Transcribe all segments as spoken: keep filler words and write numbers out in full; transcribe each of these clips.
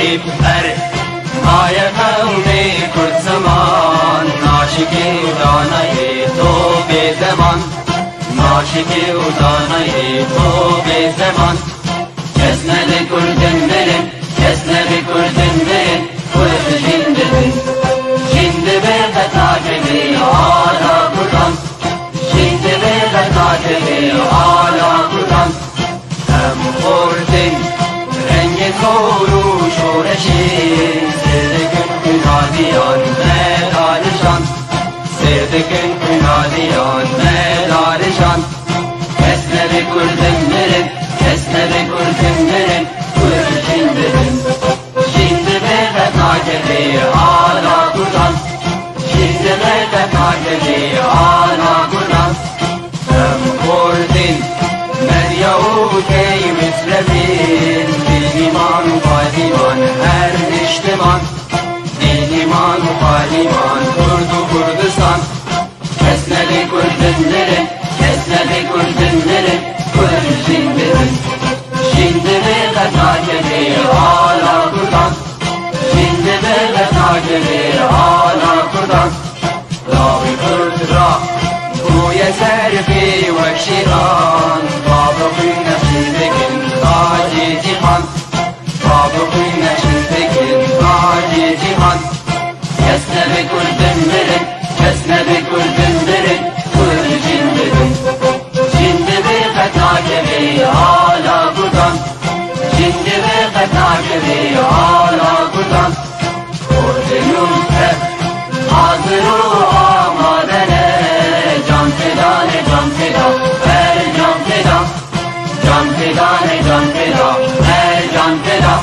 Ber maye qewmê Kurd ziman, naşikê û danayê to bê zeman. Naşikê û danayê to bê zeman. Kes nebe Kurdin mirin, kes nebe Kurdin mirin, Kurd jîn dibin. Jîn dibe qet nakeve ala Kurdan. Jîn dibe qet nakeve ala Kurdan. Em xortin rengê zor û şoreşê, sêr dikin xwînaliyan me darijan. Sêr dikin xwînaliyan me darijan. Kes nebe Kurdin mirin, kes nebe Kurdin mirin, Kurd jîn dibin. Jîn dibe qet nakeve ala Kurdan. Jîn dibe qet nakeve ala Kurdan. Em xortin medya û tey mislevin, dîniman û paydiman her niştiman. Dîniman û paydiman Kurd û Kurdistan. Kes nebe Kurdin mirin, kes nebe Kurdin mirin, Kurd jîn dibin. Jîn dibe qet nakeve ala Kurdan. Jîn dibe qet nakeve ala Kurdan. Lawê Kurd ra bûye serfê wek şêran. Bavê xwîn neşî dikin tacê cîhan. Bavê xwîn neşî dikin tacê cîhan. Kes nebe Kurdin mirin, kes nebe Kurdin mirin, Kurd jîn dibin. Jîn dibe qet nakeve ala Kurdan. Jîn dibe qet nakeve ala Kurdan. Kurdê nû tev hazir û amade ne. Can feda ne, can feda, her can feda. Can feda ne, can feda, her can feda.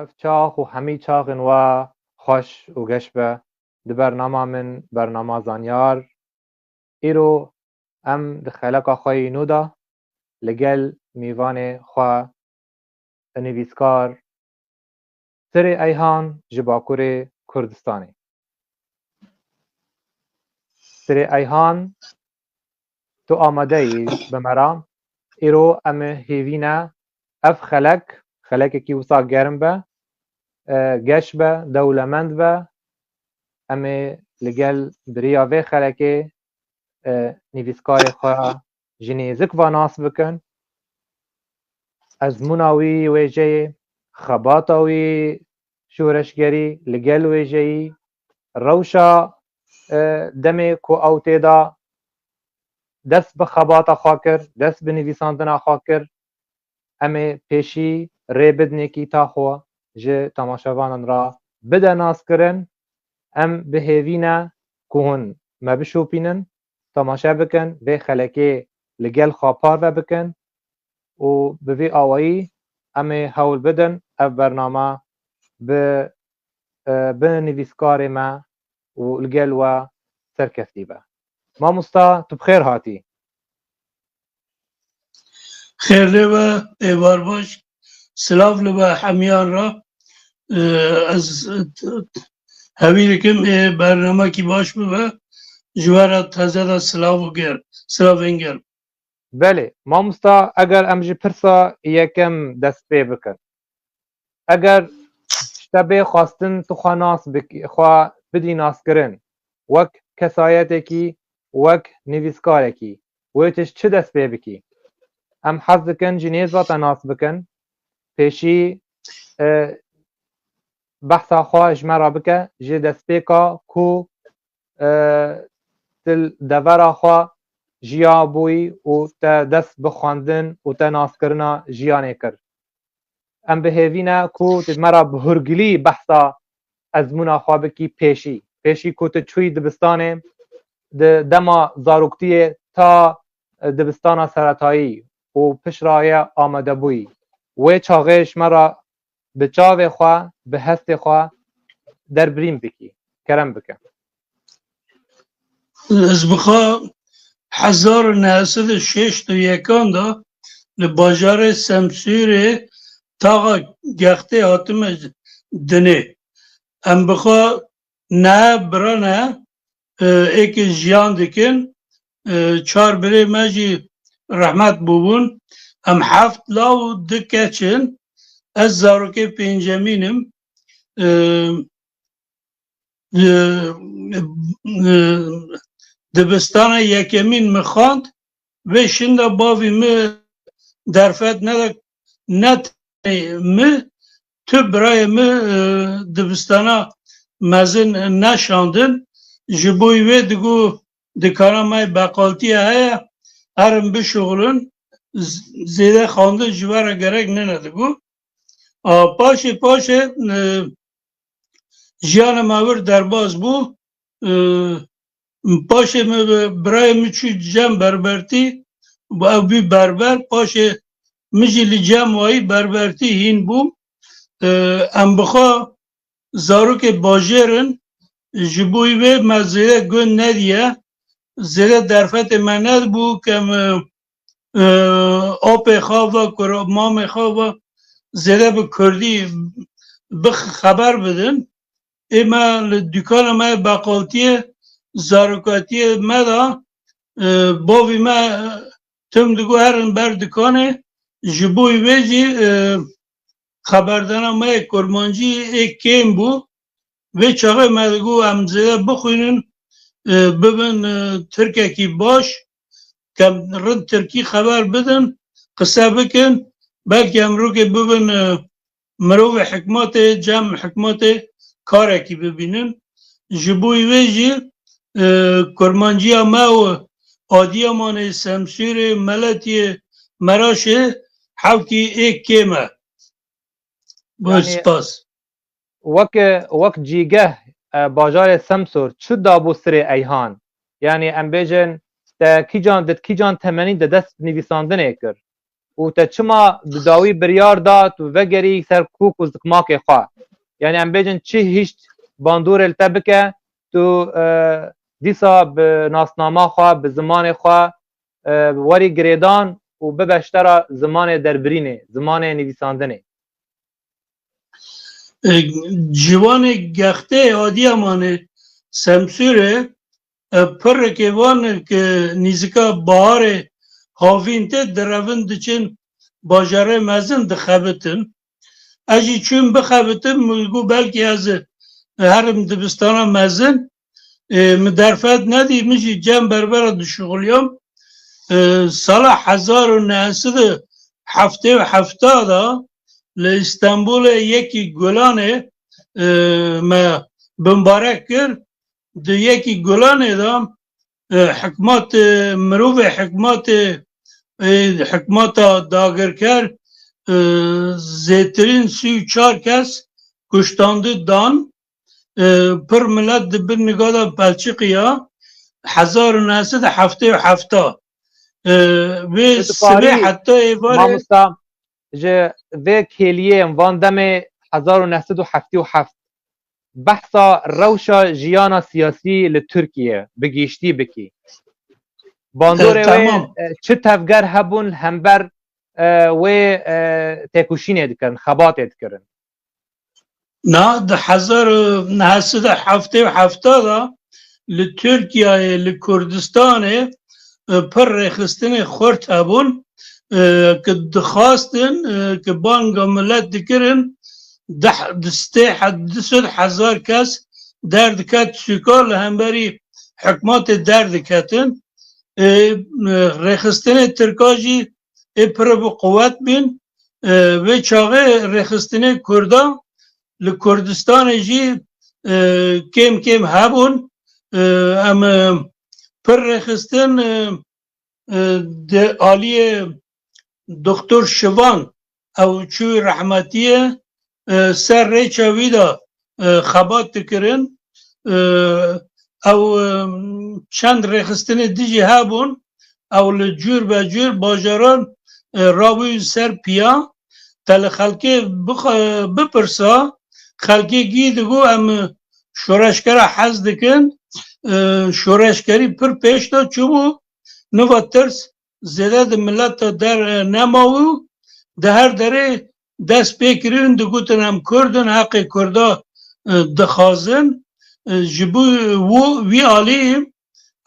Ev çax û hemî çaxên we xweş û geş be. Di bernama min, bernama Zanyar, îro em di xeleka xwe yî nû de li gel mîvanê xwe, nivîskar Sirê Eyhan ji Bakurê Kurdistanê. Sirê Eyhan, tu amade yî bi me re? Îro em ê hêvî ne ev xelek, xelekekî wisa germ be, e, geş be, dewlemend be. Em ê li gel bi rêya vê xelekê, e, nivîskarê xwe ji nêzik ve nas bikin. Ezmûna wî wêjeyê, xebata wî şoreşgerî li gel wêjeyî, rewşa, e, demê ku ew tê de dest bi xebata xwe kir, dest bi nivîsandina xwe kir, em ê pêşî rê bidinê kîta xwe ji temaşevanan re bide naskirin. Em bi hêvî ne ku hûn me bişopînin, temaşe bikin, vê xelekê li gel xwe parve bikin û bi vî awayî em ê hewl bidin ev bername bi, e, bi nivîskarê me û li gel we serkeftî be. Mamosta, tu bi xêr hatî. Xêr lê be, êvar baş. Silav li be hemiyan re. Ee, ez, e, t-, t-, hevî dikim ê bernamekî baş bibe. Ji we re teze de silav û ger-, silavên germ. Belê, mamosta, eger em ji pirsa yekem dest pê bikin. Eger ji te bê xwestin tu xwe nas bikî, xwe bidî naskirin, wek kesayetekî, wek nivîskarekî, wê tu ji çi dest pê bikî? Em hez dikin ji nêz ve te nas bikin, pêşî, e, behsa xwe ji me re bike, ji destpêka ku, e, tu li devera xwe jiya bûyî û te dest bi xwendin û te naskirina jiyanê kir. Em bi hêvî ne ku tu ji me re bi hurgilî behsa ezmûna xwe bikî pêşî. Pêşî ku tu çûyî dibistanê, di dema zaroktiyê ta dibistana seretayî û piştre ye amadebûyî. Wê çaxê ji me re bi çavê xwe, bi hestê xwe derbirîn bikî. Kerem bike. Ez bi xwe hezar û neh sed û şêst û yekan de li bajarê Semsûrê taxa Gextê hatime dinê. Em bi xwe ne bira ne, e, êkê jiyan dikin. E, çar birê me jî rehmet bûbûn. Em heft law û du keç in. Ez zarokê pêncemîn im. E, e, e, dibistana yekemîn min xwend. Vê şinda bavî min derfet neda, ne tenê min, tu birayê min, e, dibistana mezin neşandin. Ji bo wê digo dikana me yê beqaltiye heye, herin bişuxulin, z-, zêde xwendin ji we re gerek nene digo. A, paşê, paşê, e, jiyana me wir derbas bû. E, paşê min bi-, birayê min çû cem berbertî, ew bî berber, paşê min jî li cem wayî berbertî hîn bûm. E, em bi xwe zarokê bajêr in, ji bo wê me zêde gund nediye, zêde derfetê me nedibû ke em, e, e, apê xwe ve, kur-, mamê xwe ve zêde bi kurdî bi xeber bidin. Ê me li dukana me yê beqaltiyê, zarokatiyê me de, e, bavî me, e, tim digo herin ber dikanê, ji bo wê jî, e, xeberdana me yê kurmancî ê kêm bû. Vê çaxê me digo em zêde bixwînin, e, bibin, e, tirkekî baş, ke em rind tirkî xeber bidin, qise bikin, belkî em rokê bibin, e, mirovê hikmatê, cem hikmatê karekî bibînin. Ji bo wê jî, e, kurmanciya me û Adiyamanê, Semsûrê, Meletiyê, Meraşê hewkî ê kêm e. Bû Yani spas. Wek, wek cîgeh, e, bajarê Semsûr çi dabû sirê Eyhan? Yani em bêjin te kîcan, di kîcan temenî de dest nivîsandinê kir? Û te çima bi dawî biryar da tu vegerî ser kûk û zikmakê xwe? Yani em bêjin çi hişt bandorê li te bike, tu, e, dîsa bi nasnama xwe, bi zimanê xwe, e, werî girêdan û bibe ji te re zimanê derbirînê, zimanê nivîsandinê? E, ciwanê Gextê, Adiyamanê, Semsûrê, e, pirrekê wan ke nîzika baharê havîn tê, direvin diçin bajarê mezin dixebitin. Ez jî çûm bixebitim, min got belkî ez herim dibistana mezin. E, min derfet nedî, min jî cem berbera dişuxuliyam. E, sala hezar û neh sed û heftê û heft de li Îstanbulê yekî Gulanê, e, me bimbarek kir. Di yekî Gulanê de, e, hikmat, e, mirovê hikmatê, e, hikmata dagirker, e, zêtirîn sî û çar kes kuştandi dan. E, pir milet di bin nigada pelçiqiya hezar û neh sed û heftê û heft de. E, vê Tu sibê dikarî, heta êvarê mamosta, ji vê kêliyê van demê hezar û neh sed û heftê û heft behsa rewşa jiyana siyasî li Tirkiye bi giştî bikî. Bandorê E, wê, tamam. e, çi tevger hebûn li hember, e, wê, e, têkoşînê dikirin, xebatê dikirin? Na, di hezar û neh sed û heftê û heft de li Tirkiyeyê, li Kurdistanê, e, pir rêxistinê xurt hebûn, e, ki dixwastin, e, ki banga milet dikirin, deh, di sê he-, du sed hezar kes derdiket sûka, li hemberî hikmatê derdiketin. E, e, rêxistinê Tirka jî ê pir bi quwet bîn. E, vê çaxê rêxistinê Kurda li Kurdistanê jî, e, kêm kêm hebûn. E, em, e, pir rêxistin, e, e, di aliyê Doktor Şivan, ew çû rehmetiyê, e, ser rêça wî de, e, xebat dikirin. E, ew, e, çend rêxistinê dijî hebûn, ew li cûr be cûr bajaran, e, rabûyî ser piya. Te li xelkê bix-, bipirsa, xelkê gî digo em şoreşgera hez dikin. E, şoreşgerî pir pêş de çûbû, niva tirs zêde di mileta der, e, nemabû. Di her derê dest pê kirin, digotin em Kurd in, heqê Kurda, e, dixwazin. e, ji bo wî alî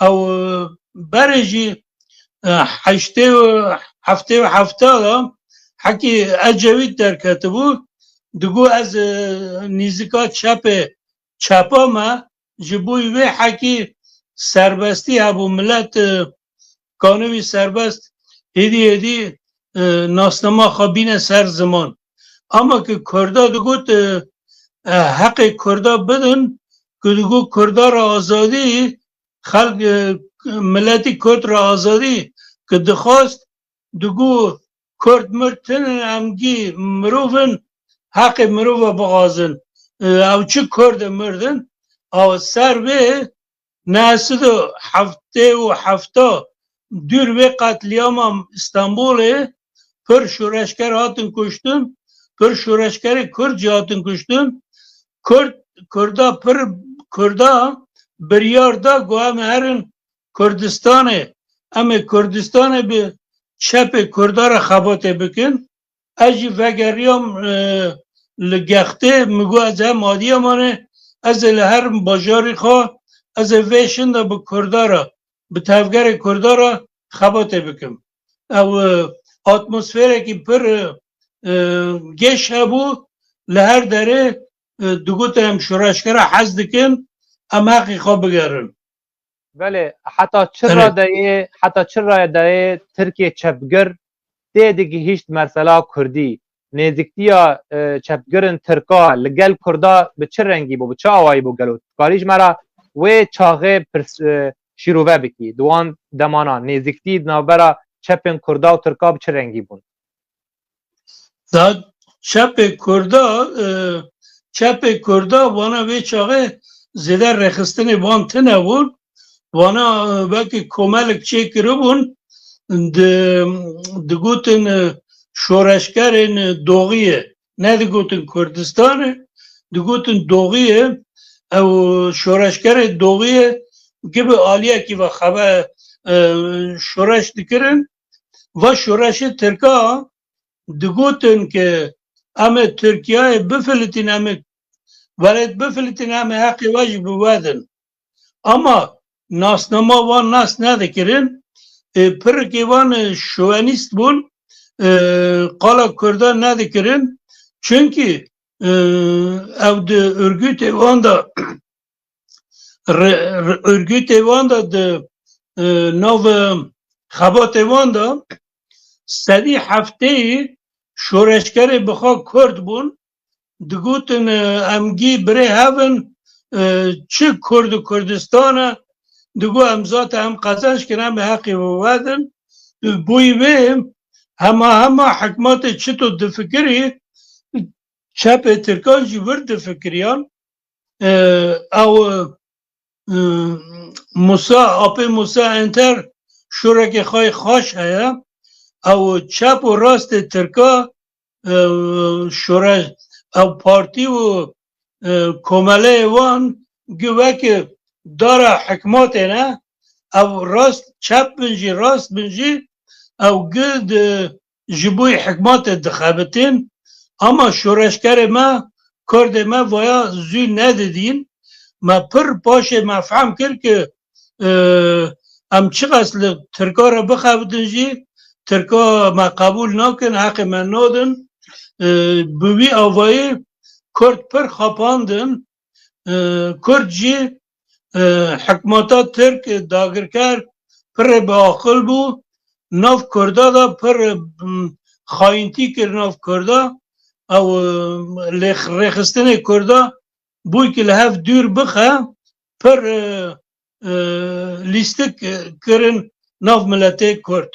ew, e, berê jî, e, heştê û heftê û hefta de hekî Ecevît derketibû, digot ez, e, nîzika çepê, çepa me, ji bo wê hekî serbestî hebû, milet, e, kanû wî serbest, hêdî hêdî, e, nasnama xwe bîne ser ziman. Ama ki Kurda digot, e, e, heqê Kurda bidin, ki digot Kurda re azadî, xelk, e, miletî Kurd re azadî ki dixwast, digot Kurd mird tinin, em gî mirov in, heqê mirova bixwazin. E, ew çi Kurd e mirdin? Ew ser vê neh sed û heftê û hefta dûr vê qetlîama Stenbolê pir şoreşger hatin kuştin, pir şoreşgerê Kurd jî hatin kuştin. Kurd, Kurda pir, Kurda biryar da ku em herin Kurdistanê, em ê Kurdistanê bi çepê Kurda re xebatê bikin. Ez jî vegeriyam, e, li Gextê, min got ez hem Adiyamanê, ez ê li her bajarî xwe, ez ê vê şinda bi Kurda re, bi tevgerê Kurda re xebatê bikim. Ew, e, atmosferekî pir, e, e, geş hebû, li her derê, e, digotin em şoreşgera hez dikin, em heqî xwe bigerin. Belê, heta çi Belê. radeyê, heta çi radeyê Tirkiyê çepgir tê digihîşt mesela Kurdî? Nêzîktiya, e, çepgirin Tirka li gel Kurda bi çi rengî bû, bi çi awayî bû gelo? Karî ji me re wê çaxê pirs-, e, şîrove bikî. Di wan demana nêzîktî di navbera çepên Kurda û Tirka bi çi rengî bûn? Da çepê Kurda, e, çepê Kurda wana vê çaxê zêde rêxistinê wan tune bûn. Wana, e, belkî komelek çêkiribûn, di-, digotin, e, şoreşgerên Doğiyê. Nedigotin Kurdistanê, digotin Doğiyê. Ew şoreşgerê Doğiyê gibi aliyekî ve xebe, e, şoreş dikirin. Va şoreşê Tirka digotin ke em ê Tirkiyeyê bifilitîn, em ê welêt bifilitîn, em ê heqê we jî bi we din. Ama nasnama wan nas nedikirin. E, pirikê wan, e, şovenîst bûn, e, qala Kurda nedikirin. Çunkî, e, ew di örgütê wan de re-, re-, örgütê wan de di, e, nav, e, xebatê wan de sedî hefteyî şoreşgerê bi xwe Kurd bûn. Digotin, e, em gî birê hev in, e, çi Kurd û Kurdistan e, digot em zaten em qezenc kirin, em ê heqê we vedin. Bûyî vê hema hema hikmatê çito difikirî, çepê Tirkan jî wir difikiriyan. E, ew, e, Musa, apê Musa Enter şorekê xwe yê xweş heye. Ew çep û rastê Tirka, e, şore-, ew partî û, e, komeleyê wan gi weke dara hikmatê ne. Ew rast çep bin jî, rast bin jî, ew gi di ji bo hikmatê dixebitin, ama şoreşgerê me, Kurdê me vaya zû nedidîn. Me pir paşê me fehm kir ki, e, em çiqas li Tirka re bixebitin jî, Tirka me qebûl nakin, heqê me nadin. E, bi wî avayî Kurd pir xapandin. E, Kurd jî, e, hikmeta Tirk, dagirker, pirê bi aqil bû. Nav Kurda da pir, m, xayintî kir nav Kurda. Ew, e, lêx-, rêxistinê Kurda bûyî ki li hev dûr bixe, pir, e, e, lîstik, e, kirin nav miletê Kurd.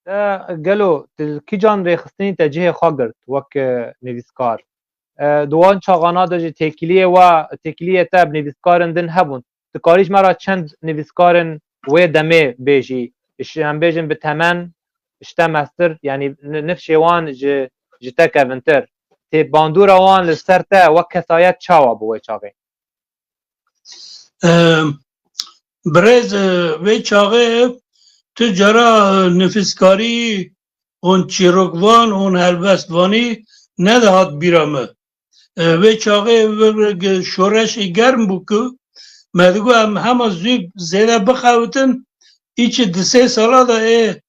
Te gelo, tu kîjan rêxistinî te cihê xwe girt wek, e, nivîskar? E, di wan çaxana de jî têkiliyê we, têkiliyê te bi nivîskarin din hebûn. Tu karî ji me re çend nivîskarên wê demê bêjî? Ji, em bêjin bi temen, ji te mestir, yanî ni-, nifşê wan ji, ji te kevintir. Tê bandora wan li ser te wek kesayet çawa bû wê çaxê? Em, birêz, e, vê çaxê tu cara, e, nifîskarî hûn çîrokvan, hûn helbestvanî nedihat bîra min. E, wê çaxê vir-, şoreşê germ bû ku me digot em hema zû zêde bixewitin, îçi di sê sala de ê,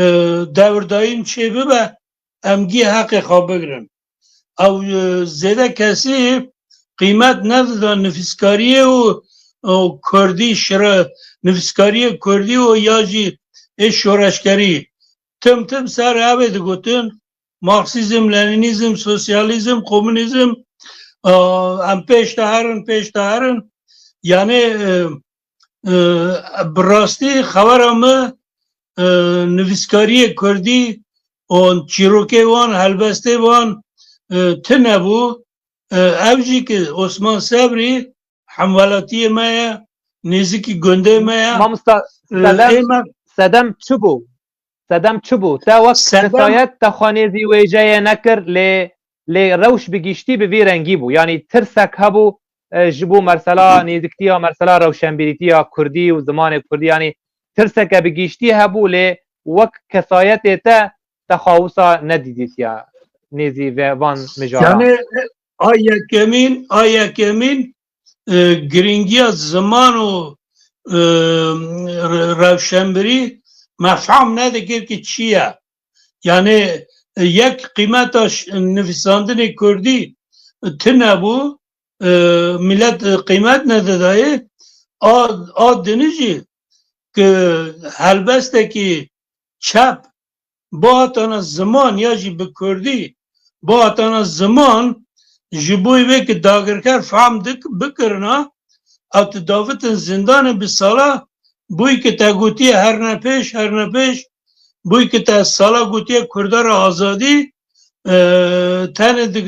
e, dewirdayîn çê bibe, em gî heqê xwe bigrin. Ew, e, zêde kesî qîmet nedida nivîskariyê û, û kurdî şire-, nivîskariyê kurdî û ya jî ê şoreşgerî. Tim tim ser ew ê digotin, Marksîzm, Lenînîzm, sosyalîzm, komunîzm, a, em pêş de herin, pêş de herin. Yanî, e, e, bi rastî xewera min, e, nivîskariyê kurdî û çîrokê wan, helbestê wan, e, tune bû. E, ew jî ki Osman Sebrî hemwelatiyê me ye, nêzikî gundê me ye. Mamosta, E, sedem, ê me sedem çi bû? Sedem çi bû? Te wek Sedem kesayet te xwe nêzî wêjeyê nekir, lê, lê rewş bi giştî bi vî rengî bû. Yanî tirsek hebû, e, ji bo mesela nêziktiya mesela rewşenbîrîtiya kurdî û zimanê kurdî, yanî tirseke bi giştî hebû, lê wek kesayetê te, te xwe wisa nedîdîtiya nêzî ve van mijaran. Yanî, a yekemîn, a yekemîn, e, girîngiya ziman û, e, re-, rewşenbirî me fehm nedikir ki çi ye. Yanî, e, yek qîmeta ş-, nivîsandinê kurdî tune bû, e, milet, e, qîmet nedidayê. A, a dinî jî ki helbestekî çep bihatana ziman ya jî bi kurdî bihatana ziman, ji bo vê ki dagirker fehm dik-, bikirina, ew tu davitin zindanê bi sala, bûyî ki te gotiye herne pêş, herne pêş, bûyî ki te sala gotiye Kurda re azadî, e, tenê di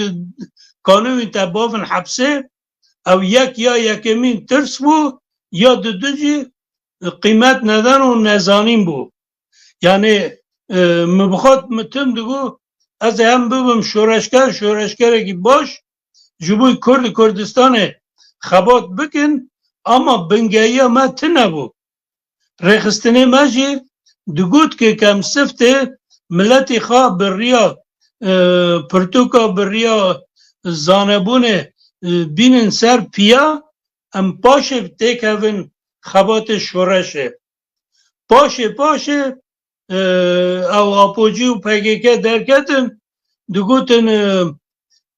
kanûnî te bavin hepsê, ew yek ya yekemîn tirs bû, ya didu jî qîmet neden û nezanîn bû. Yanî, e, min bi xwe min tim digot, ez ê hem bibim şoreşger, şoreşgerekî baş, ji bo Kurd û Kurdistanê xebat bikin, ama bingehiya me tune bû. Rêxistinê me jî digot ki kem siftê miletê xwe bi riya, e, pirtûka, bi riya zanebûnê, e, bînin ser piya, em paşê têkevin xebatê şoreşê. Paşê, paşê, e, ew Apocî û P K K derketin, digotin, e,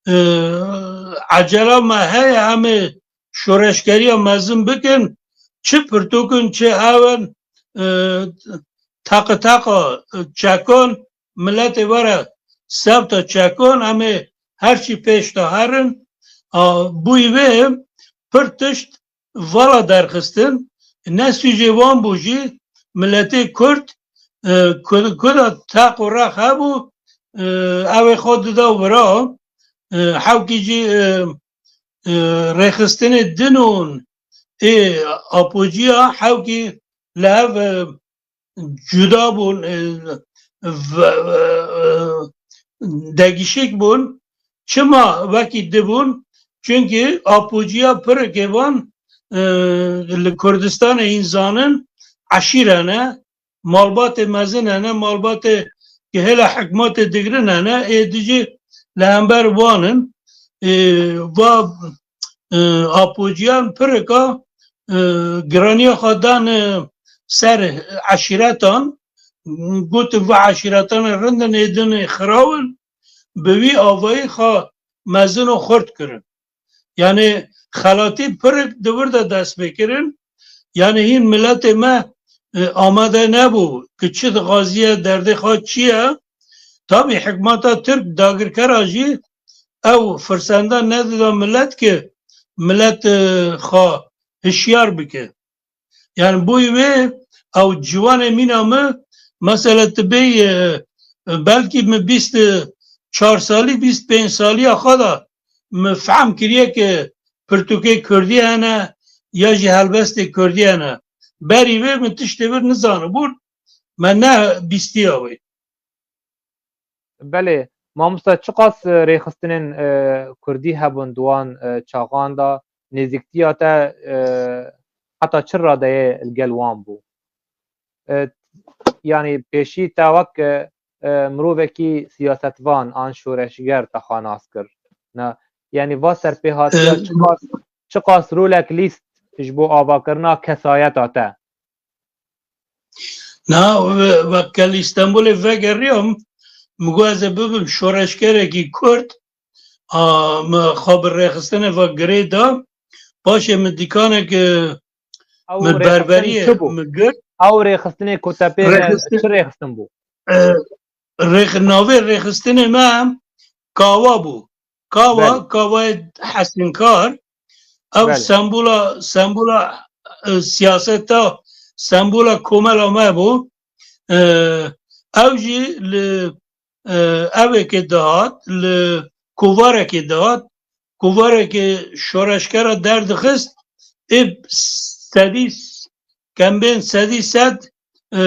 e, ecela me heye, em ê şoreşgeriya mezin bikin, çi pirtûk in, çi ew in, e, teqiteqa çekan, miletê were sewta çekan, em ê her çî pêş de herin. A, bûyî vê pir tişt vala derxistin, ne sûcê wan bû jî, miletê Kurd, e, Kurd, Kurda teq û rex hebû, e, ew ê xwe dida wira, e, hewkî jî, e, e, rêxistinê din û ê Apociya hewkî li hev, e, cuda bûn, e, v-, e, degişik bûn. Çima wekî di bûn? Çunkî Apociya pirikê van, e, li Kurdistanê hîn zanin eşîre ne, malbatê mezin hene, malbatê ki hêla hikmatê digirin hene, ê di jî li hember wan in. E, va, e, Apociyan pirika, e, giraniya xwe dan, e, ser eşîretan, gotin, va eşîretanê rind in, ê din ê xiraw in, bi wî avayî xwe mezin û xurt kirin. Yanî xelatî pirik di vir de dest pê kirin. Yanî hîn miletê me, e, amade nebû ki çi dixwaziye, derdê xwe çi ye. Tabî hikmeta Tirk dagirkera jî ew firsenda nedida milet ki milet, e, xwe hişyar bike. Yani boy wê ew ciwanê mîna mi, mesela tu bêyî, e, belkî mi bîst çar salî, bîst pênc saliya xwe de mi fehm kiriye ki pirtûkê kurdî hene ya jî helbestê kurdî hene. Berî vê min tiştê vir nizanibûn, me ne bîstiya wê. Belê, mamosta, çiqas, e, rêxistinên, e, kurdî hebûn di wan, e, çaxan de, nêzîktiya te, e, heta çi radeyê li gel wan bû? E, yanî pêşî te wek, e, e, mirovekî siyasetvan an şoreşger te xwe nas kir. Na, Yanî va serpêhatiya Ee, çiqas, çiqas rolek lîst ji bo avakirina kesayeta te? Na, we, wek ke li Stenbolê vegeriyam, min got ez ê bibim şoreşgerekî Kurd, a, min xwe bi rêxistinê ve girê da, paşê min dîkanek, e, Ew min rêxistin berberiyê çi bû? Min girt. Ew rêxistinê ku te pê re Rêxistin çi rêxistin bû? E, rêx-, navê rêxistinê me Kawa bû. Kawa, Belê. Kawayê Hesinkar. Ew Belê. Sembûla, sembûla, e, siyaseta, sembûla komela me bû. E, ew jî li, e, evekê dihat, li kovarekê dihat, kovarekê şoreşgera derdixist, ê sedî, kembên sedî sed, e,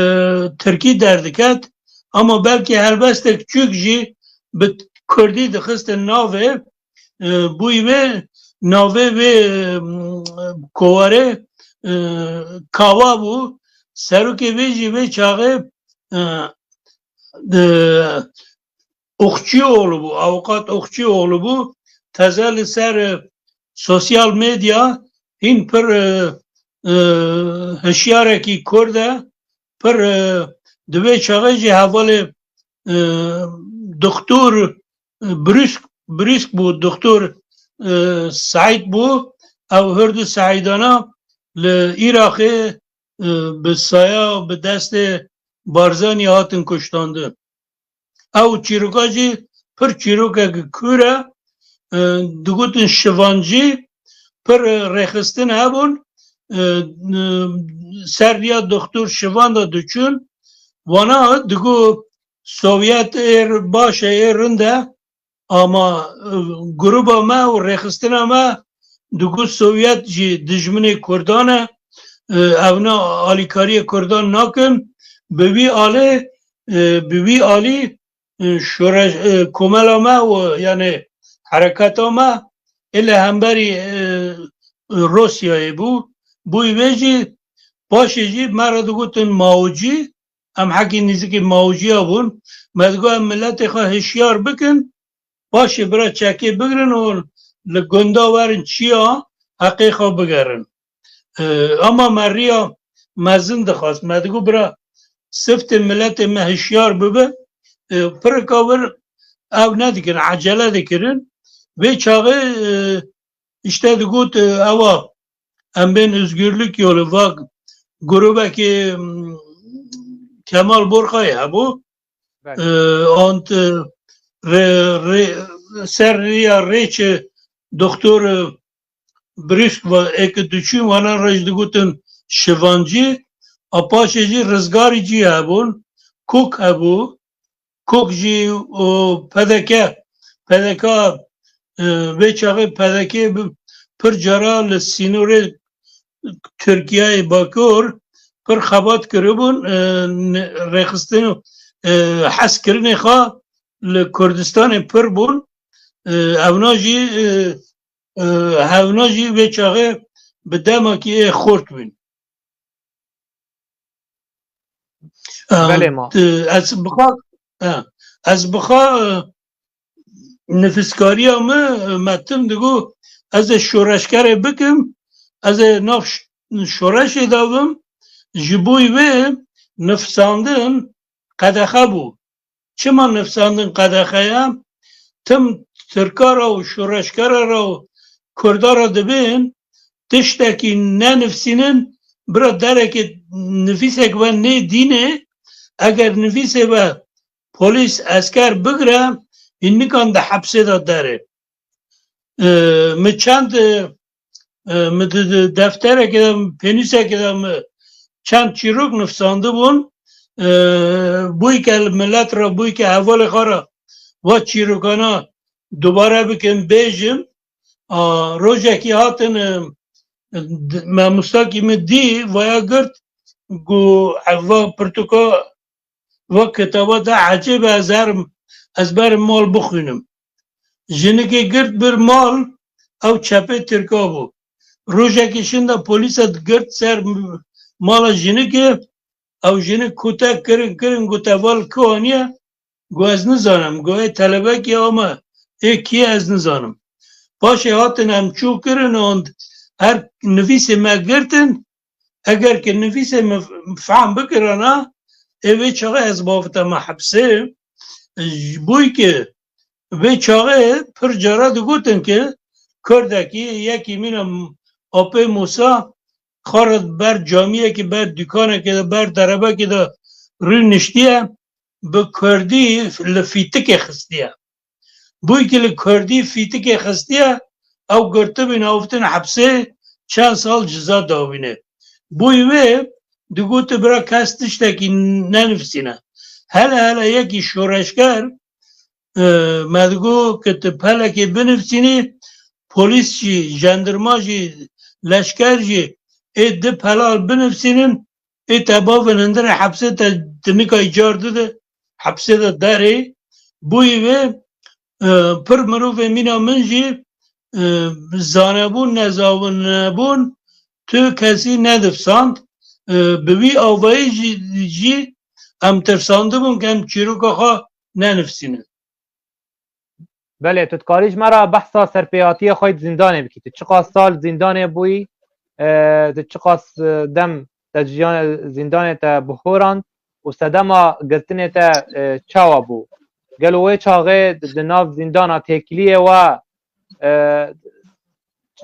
tirkî derdiket, ama belkî helbestek çûk jî bi kurdî dixistin navê, e, bûyî wê navê wê, e, kovarê, e, Kawa bû. Serokê wê jî wê çaxê, e, e, Okçuoğlu bû, avukat Okçuoğlu bû. Teze li ser, e, sosyal medya hîn pir, e, e, hişyarekî Kurd e, pir, e, di vê çaxê jî hevalê, e, doktor, e, Brüsk, Brüsk bû, doktor, e, Said bû. Ew hurdu Saidana li Iraqê, e, bi saya, bi destê Barzanî hatin kuştandin. Ew çîroka jî pir çîrokek kûr e. E, digotin şivancî, pir, e, rêxistin hebûn. E, e, ser riya doktor Şivan de diçûn. Wana digo Sovyet ê baş e, ê rind e. Ama, e, gruba me û rêxistina me digo Sovyet jî dijminê Kurdan e. E, evna alîkariyê Kurdan nakin. Bi wî alê, e, bi wî alî, e, şoreş, e, komela me û, yanî, hereketa me ê li hemberî, e, Rûsyayê bû. Bûyî wê jî, paşê jî me re digotin Maocî, em hekî nîzikî Maociya bûn. Me digot, em miletê xwe hişyar bikin, paşê bira çekê bigirin û li gunda werin çiya heqê xwe bigerin. E, ama me riya mezin dixwest. Me digot, bira, siftê miletê me hişyar bibe. E, pirika wir ew nedikirin, ecele dikirin. Vê çaxê, e, işte digot, e, ewa, em bên Özgürlük Yolu, va grûbekê, m, Kemal Borxayê hebû. Belê. E, ant, e, rê, rê, ser riya rêçi doktor, e, Brüsk ve êk diçûn, wana re jî digotin şivancî, a paşê jî rizgarî cî hebûn, Kok hebû, Kok jî û P D K, P D K, e, vê çaxê P D K bi pir cara li sînorê Tirkiyeyê Bakur pir xebat kiribûn, e, ne-, rêxistin, e, hezkirinê xwe li Kurdistanê pir bûn. E, evna jî, e, e, hevna jî vê çaxê bi demakî ê xurt bûn. E, Belê ma. e, ez bixa, e, ez bixa, e, nifîskariya min, e, me tim digo, ez ê şoreşgerê bikim, ez ê nav ş-, şoreşê de bim, ji bo wê nifsandin qedexe bû. Çima nifsandin qedexe ye? Tim Tirka re û şoreşgera re û Kurda re dibên tiştekî nenifsînin, bira derekê nifîsek ve nê dînê, eger nifîsê ve polîs, esker bigire, hîn nikan di hepsê de derê. E, min çend, e, e, min di, di defterekê de, pênûsekê de min çend çîrok nifsandibûn, e, bûyke li milet re, bûyke hevalê xwe re va çîrokana dubare bikim, bêjim. A, rojekî hatin, e, d-, mamostakî min dî, vaya girt, got, ev va pirtûka va kitaba te ecêb e, ez herim, ez berim mal bixwînim. Jinikê girt bir mal, ew çepê Tirka bû. Rojekê şinda polîsa girt ser mala jinikê, ew jinik kotek kirin, kirin, gote, "Val ku aniye?" Got, "Ez nizanim." Got, "Ê telebekî ama ê kî ye ez nizanim." Paşê hatin em çû kirin û her nivîsê me girtin. Eger ki nivîsê min fehm bikirana, ê vê çaxê ez baviteme hepsê. Ji bo ki vê çaxê pir cara digotin ki Kurdekî yekî mîna apê Mûsa xwe re ber camiyekî, ber dûkanekê de, ber derebekê de rûniştiye, bi Kurdî li fîtikê xistiye. Bûyî ki li Kurdî fîtikê xistiye, ew girtibîn, avtin hepsê, çend sal ciza dawîne. Bûyî wê digote bira kes tiştekî nenivîsîne. Hele hele yekî şoreşger, e, me digo ki tu pelekê binivîsînî, polîs jî, jendirma jî, leşker jî ê di pela binivîsînin, ê te bavin hundirê hepsê, te dinika car dide hepsê de derê. Bûyî wê, e, pir mirovê mîna min jî, e, zanebûn, nezanebûn, tu kesî nedifsand. E, bi wî avayî jî, jî em tirsandibûn ki em çîroka xwe nenivîsînin. Belê, tu dikarî ji me re behsa serpêhatiyê xwe yê di zîndanê bikî. Tu çiqas sal zîndanê bûyî, e, tu çiqas, e, dem te ji jiyan-, zîndanê te bihorand û sedema girtinê te, e, çawa bû? Gelo wê çaxê di, di nav zîndana têkiliyê we, e,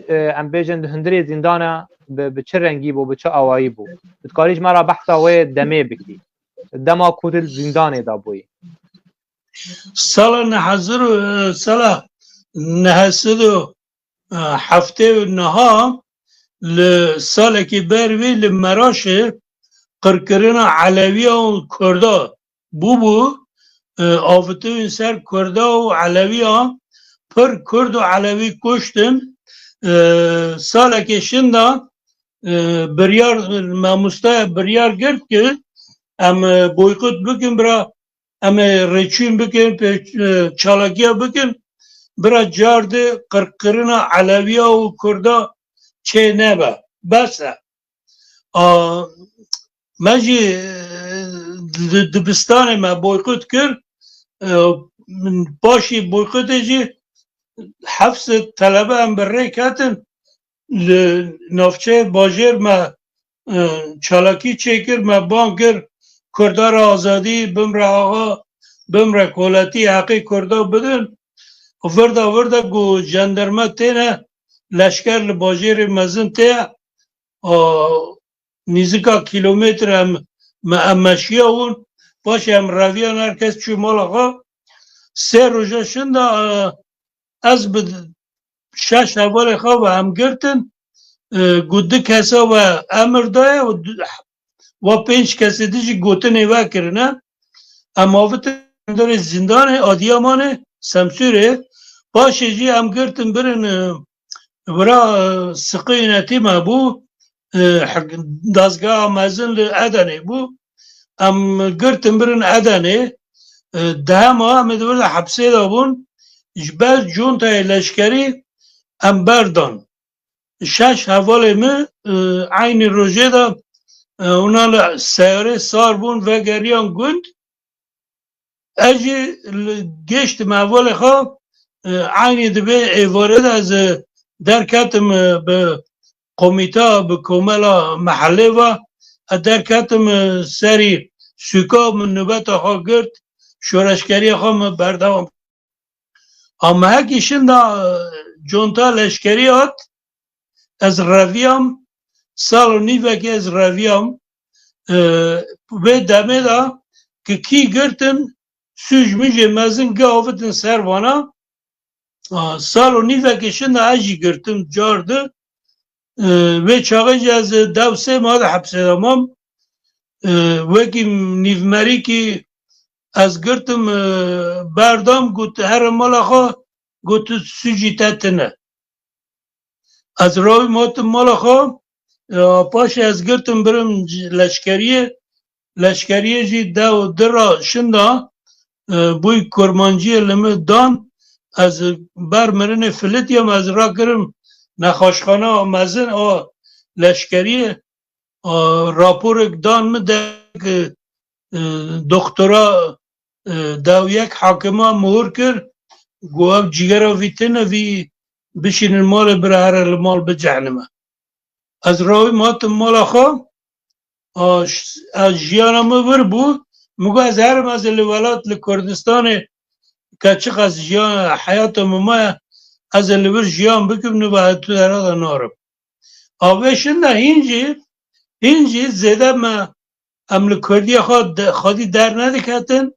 e, em bêjin di hundirê zîndana bi, bi çi rengî bû, bi çi awayî bû? Tu dikarî ji me re behsa wê demê bikî. Dema ku tu li zîndanê de bûyî. Sala neh hezar û, sala neh sed û heftê û niha li salekî ber wî li Meraşê qirkirina Elewiya û Kurda bûbû, e, avitibûn ser Kurda û Elewiya, pir Kurd û Elewî kuştin. E, salekê şinda, e, biryar, mamostaya biryar girt ki em, e, boykot bikin bira, em ê rêçûn bikin, pê, e, çalakiya bikin, bira car di qirkirina Elewiya û Kurda çê nebe. Bes e. A, me jî, e, di, dibistanê me boykot kir. E, min paşî boykotê jî heft sed telebe em bi rê ketin. Li navçeyê bajêr me, e, çalakî çêkir, me bang kir, Kurda re azadî, bimre axa, bimre koletî, heqê Kurda bidin. Virda virda ku jenderme têne, leşker li bajêrê mezin tê, a, nîzika kîlometre em, me, em meşiya hûn, paşê em reviyan, her kes çû mala xwe. Sê roja şinda, e, ez bi şeş hevalê xwe ve em girtin, e, ku du kesa ve emir daye û du, wa pênc kesê di jî gotinê ve kirine. Em avitin hundirê zîndanê Adiyamanê, Semsûrê. Paşê jî em girtin birin, e, vira, e, siqiyê netî me bû, e, hek-, dezgeha mezin li Edenê bû. Em girtin birin Edenê. E, dehema em ê di vir de hepsê de bûn. Ji ber cuntayê leşkerî em berdan. Şeş hevalê min, e, eynî rojê de, e, hûna li seyarê sar bûn, vegeriyan gund. Ez jî li, gêştim hevalê xwe, e, eynî di vê êvarê de ez, e, derketim, e, bi komîta, bi komela mehellê ve, ez derketim, e, serî sûka, min nobeta xwe girt, şoreşgeriya xwe min berdewam. A mehekî şinda, e, conta leşkerî hat, ez reviyam, sal û nîvekê ez reviyam, e, vê demê de ki kî girtin, sûc mijê mezin gi avitin ser vana. A, sal û nîvekê şinda ez jî girtim car di. E, vê çaxê jî ez dew sê mah de hepsê de mam. E, wekî nîvmerîkî ez girtim, e, berdam, got, here mala xwe, got, tu sûcî te tune. Ez rawîm hatim mala xwe, e, paşê ez girtim birim c-, leşkeriyê. Leşkeriyê jî dew di ra şinda, e, bûy kurmanciyê li min dan, ez ber mirinê filitiyam, ez rakirim nexweşxana mezin a leşkeriyê, a, raporek dan min de, e, doktora, e, dawiyek hakima mihur kir, got ev cîgera vî tune, vî bişînin malê bira here li mal bicehnime. Ez rawîm hatim mala xwe, a, ş-, a, jiyana min vir bû, min got ez herim ez ê li welat li Kurdistanê ke çiqas jiyan heyata min maye, ez ê li vir jiyan bikim, niva tu dera de narim. A vê şinda hîn jî, hîn jî zêde me, em li Kurdiya xwe de, xwedî dernediketin.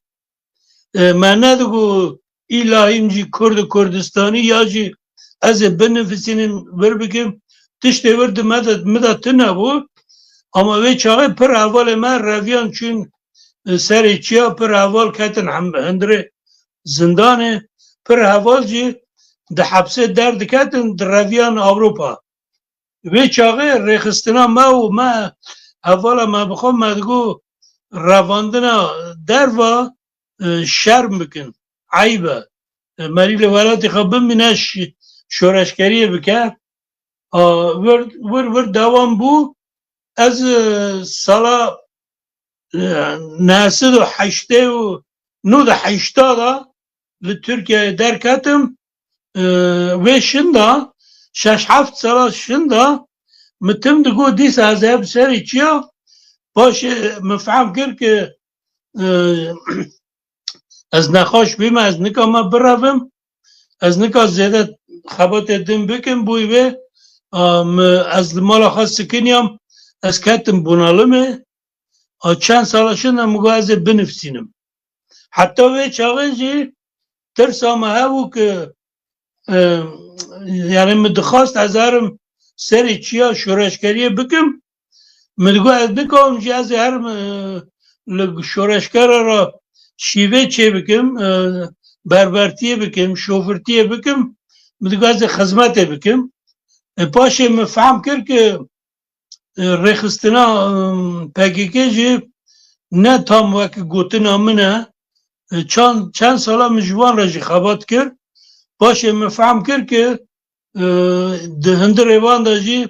E, me nedigot îla hîn jî Kurd û Kurdistanî ya jî ez ê binivîsînim, vir bikim. Tiştê vir di me de, min de tune bû. Ama vê çaxê pir hevalê me reviyan çûn, e, serê çiya, pir heval ketin hem-, hundirê zindanê, pir heval jî di hepsê derdiketin, direviyan Ewropa. Vê çaxê rêxistina me û me, hevala me bi xwe me digot revandina derva, e, şerm bikin, eyb e. E, merî li welatê xwe bimîne, şi-, şoreşgeriyê bike. A, wir, wir, wir dewam bû. Ez, e, sala, e, neh sed û heştê û nod û heştê de li Tirkiyeyê derketim. E, vê şinda, şeş heft sala şinda, min tim digot dîsa ez ê bi serê çiya. Paşê min fehm kir ki, e, ez nexweş bîme, ez nikame birevim. Ez nika zêde xebatê din bikim, bûyî vê, a, mi, ez li mala xwe sikiniyam, ez ketim bunalimê. A, çend sala şinda min got ez ê binivîsînim. Heta vê çaxê jî tirsa me hebû ki, e, yani min dixwast ez herim serê çiya şoreşgeriyê bikim. Min digot ez nikarim jî ez ê herim, e, li şoreşgera re şîvê çê bikim, e, berbertiyê bikim, şofirtiyê bikim. Min digot ez ê xizmetê bikim. E, paşê min fehm kir ki, e, rêxistina, e, P K K jî ne tam wek gotina min e. E, çend, çend sala min ji wan re jî xebat kir. Paşê min fehm kir ki, e, di hundirê wan de jî,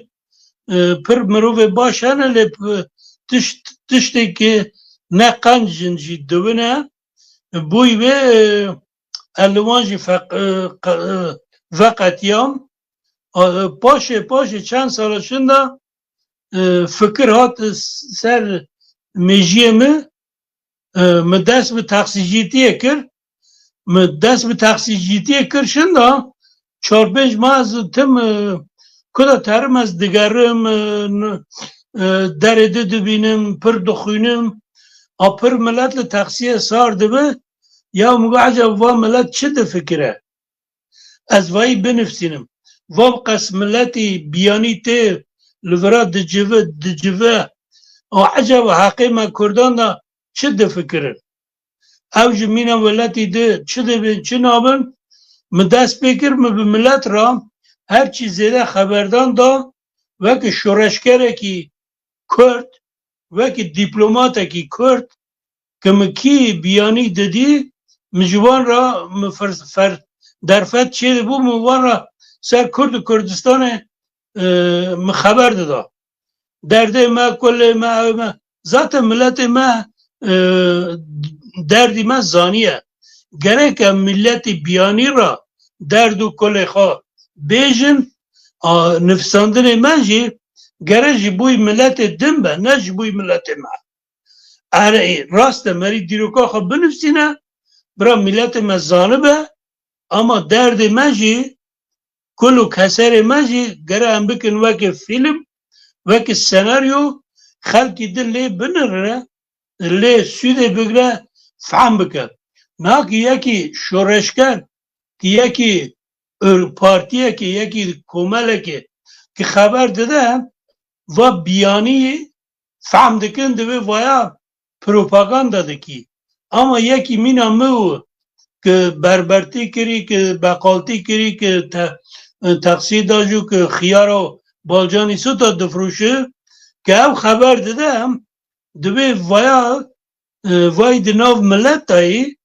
e, pir mirovê baş hene, lê p-, tişt-, tiştê ki ne qenc in jî diwine. Bûyî vê, e, ez li wan jî feq-, e, qe-, e, veqetiyam. A, e, paşê, paşê çend sala şinda, e, fikir hat, e, s-, ser mêjiyê min, e, min dest bi taksicîtiyê kir. Min dest bi taksicîtiyê kir şinda çar pênc mah ez tim, e, ku de terim ez digerim, e, n-, e, derê di dibînim, pir dixwînim. A pir milet li taksiyê sar dibe. Ya min got, eceb va milet çi difikire? Ez vayî binivîsînim. Va qas miletî biyanî tê li vira dicive, dicive. A eceba heqê me Kurdan de çi difikirin? Ew ji mîna welatî di çi dibin, çi nabin? Min dest pê kir, min bi milet re her çî zêde xeberdan da, wekî şoreşgerekî Kurd, wekî dîplomatekî Kurd, ki min kî biyanî didî, min ji wan re, min fer-, fer-, derfet çêdibû, min wan re ser Kurd û Kurdistanê, e, min xeber dida. Derdê me, kulê me, ew me. Zaten miletê me, e, derdî me zaniye. Gerek em miletê biyanî re derd û kulê xwe bêjin, a, nivîsandinê me jî gerek ji bo miletê din be, ne ji bo miletê me. Erê, rast e, merî dîroka xwe binivîsîne, bira miletê me zanibe, ama derdê me jî, kul û keserê me jî gere em bikin weke fîlm, weke senaryo, xelkî din lê binirine, lê sûdê bigre, fehm bike. Niha ki yekî şoreşger, ki yekî ör-, partiyekê, yekî komelekê ki xeber dide, va biyanî fehm dikin, divê vaya propaganda dikî. Ama yekî mîna min û ki berbertî kirî, ki beqaltî kirî, ki te-, teqsî dajû, ki xiyara balcanî suta difroşi, ki ew xeber dide, divê vaya, e, vay di nav milet dayî,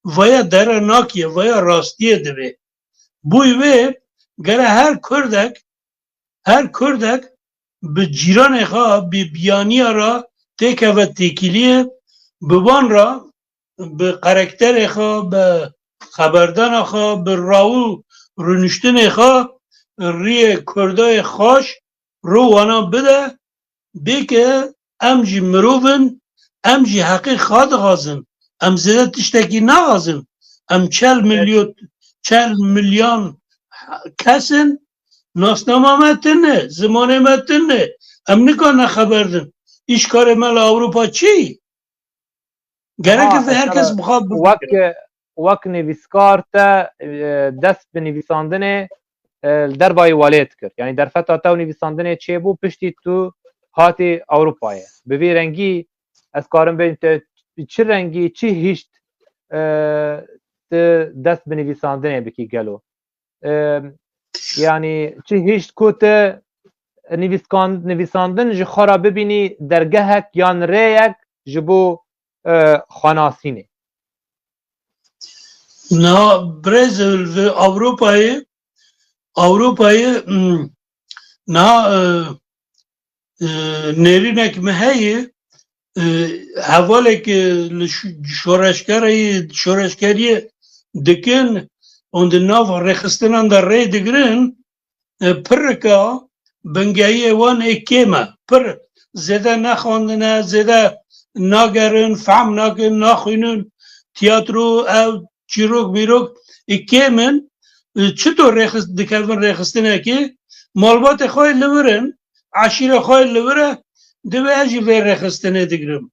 vaya dere nakiye, vaya rastiye divê. Bûyî vê gere her Kurdek, her Kurdek bi cîranê xwe, bi biyaniya re têkeve têkiliyê, bi wan re, bi karakterê xwe, bi xeberdana xwe, bi raw û rûniştinê xwe, riyê Kurdayê xaş ro wana bide, bê ke em jî mirov in, em jî heqê xwe dixwazin. Em zêde tiştekî naxwazin. Em çel milyon, çel milyon kes in, nasnama me tune, zimanê me tune. Em nikarine xeber din. Îşkarê me li Ewropa çi? Gerek e her kes bixwe bibîne. Wek, wek nivîskar te, e, dest bi nivîsandinê, e, li dervayî welêt kir. Yanî derfeta te û nivîsandinê çêbû, piştî tu hatî Ewropayê. Bi vî rengî ez karim bêjim te çi rengî, çi hişt, e, tu dest bi nivîsandinê bikî gelo? E, yanî çi hişt ku tu nivîskan-, nivîsandin ji xwe re bibînî dergehek yan rêyek ji bo, e, xwenasînê? Niha birêz li Ewropayê, Ewropayê, hmm, niha, e, e, nêrînek me heye, e, hevalek, e, li şo-, şoreşgerê, şoreşgeriyê dikin û di nav rêxistinan de rê digirin, e, pirika bingehiyê wan ê kêm e. Pir zêde nexwendine, zêde nagerin, fehm nakin, naxwînin. Tiyatro, ev çîrok mîrok ê kêm in. E, çito rêxist-, dikevin rêxistinekê? Malbatê xwe li vir in, eşîra xwe li vir e, divê ez jî vê rêxistinê digirim.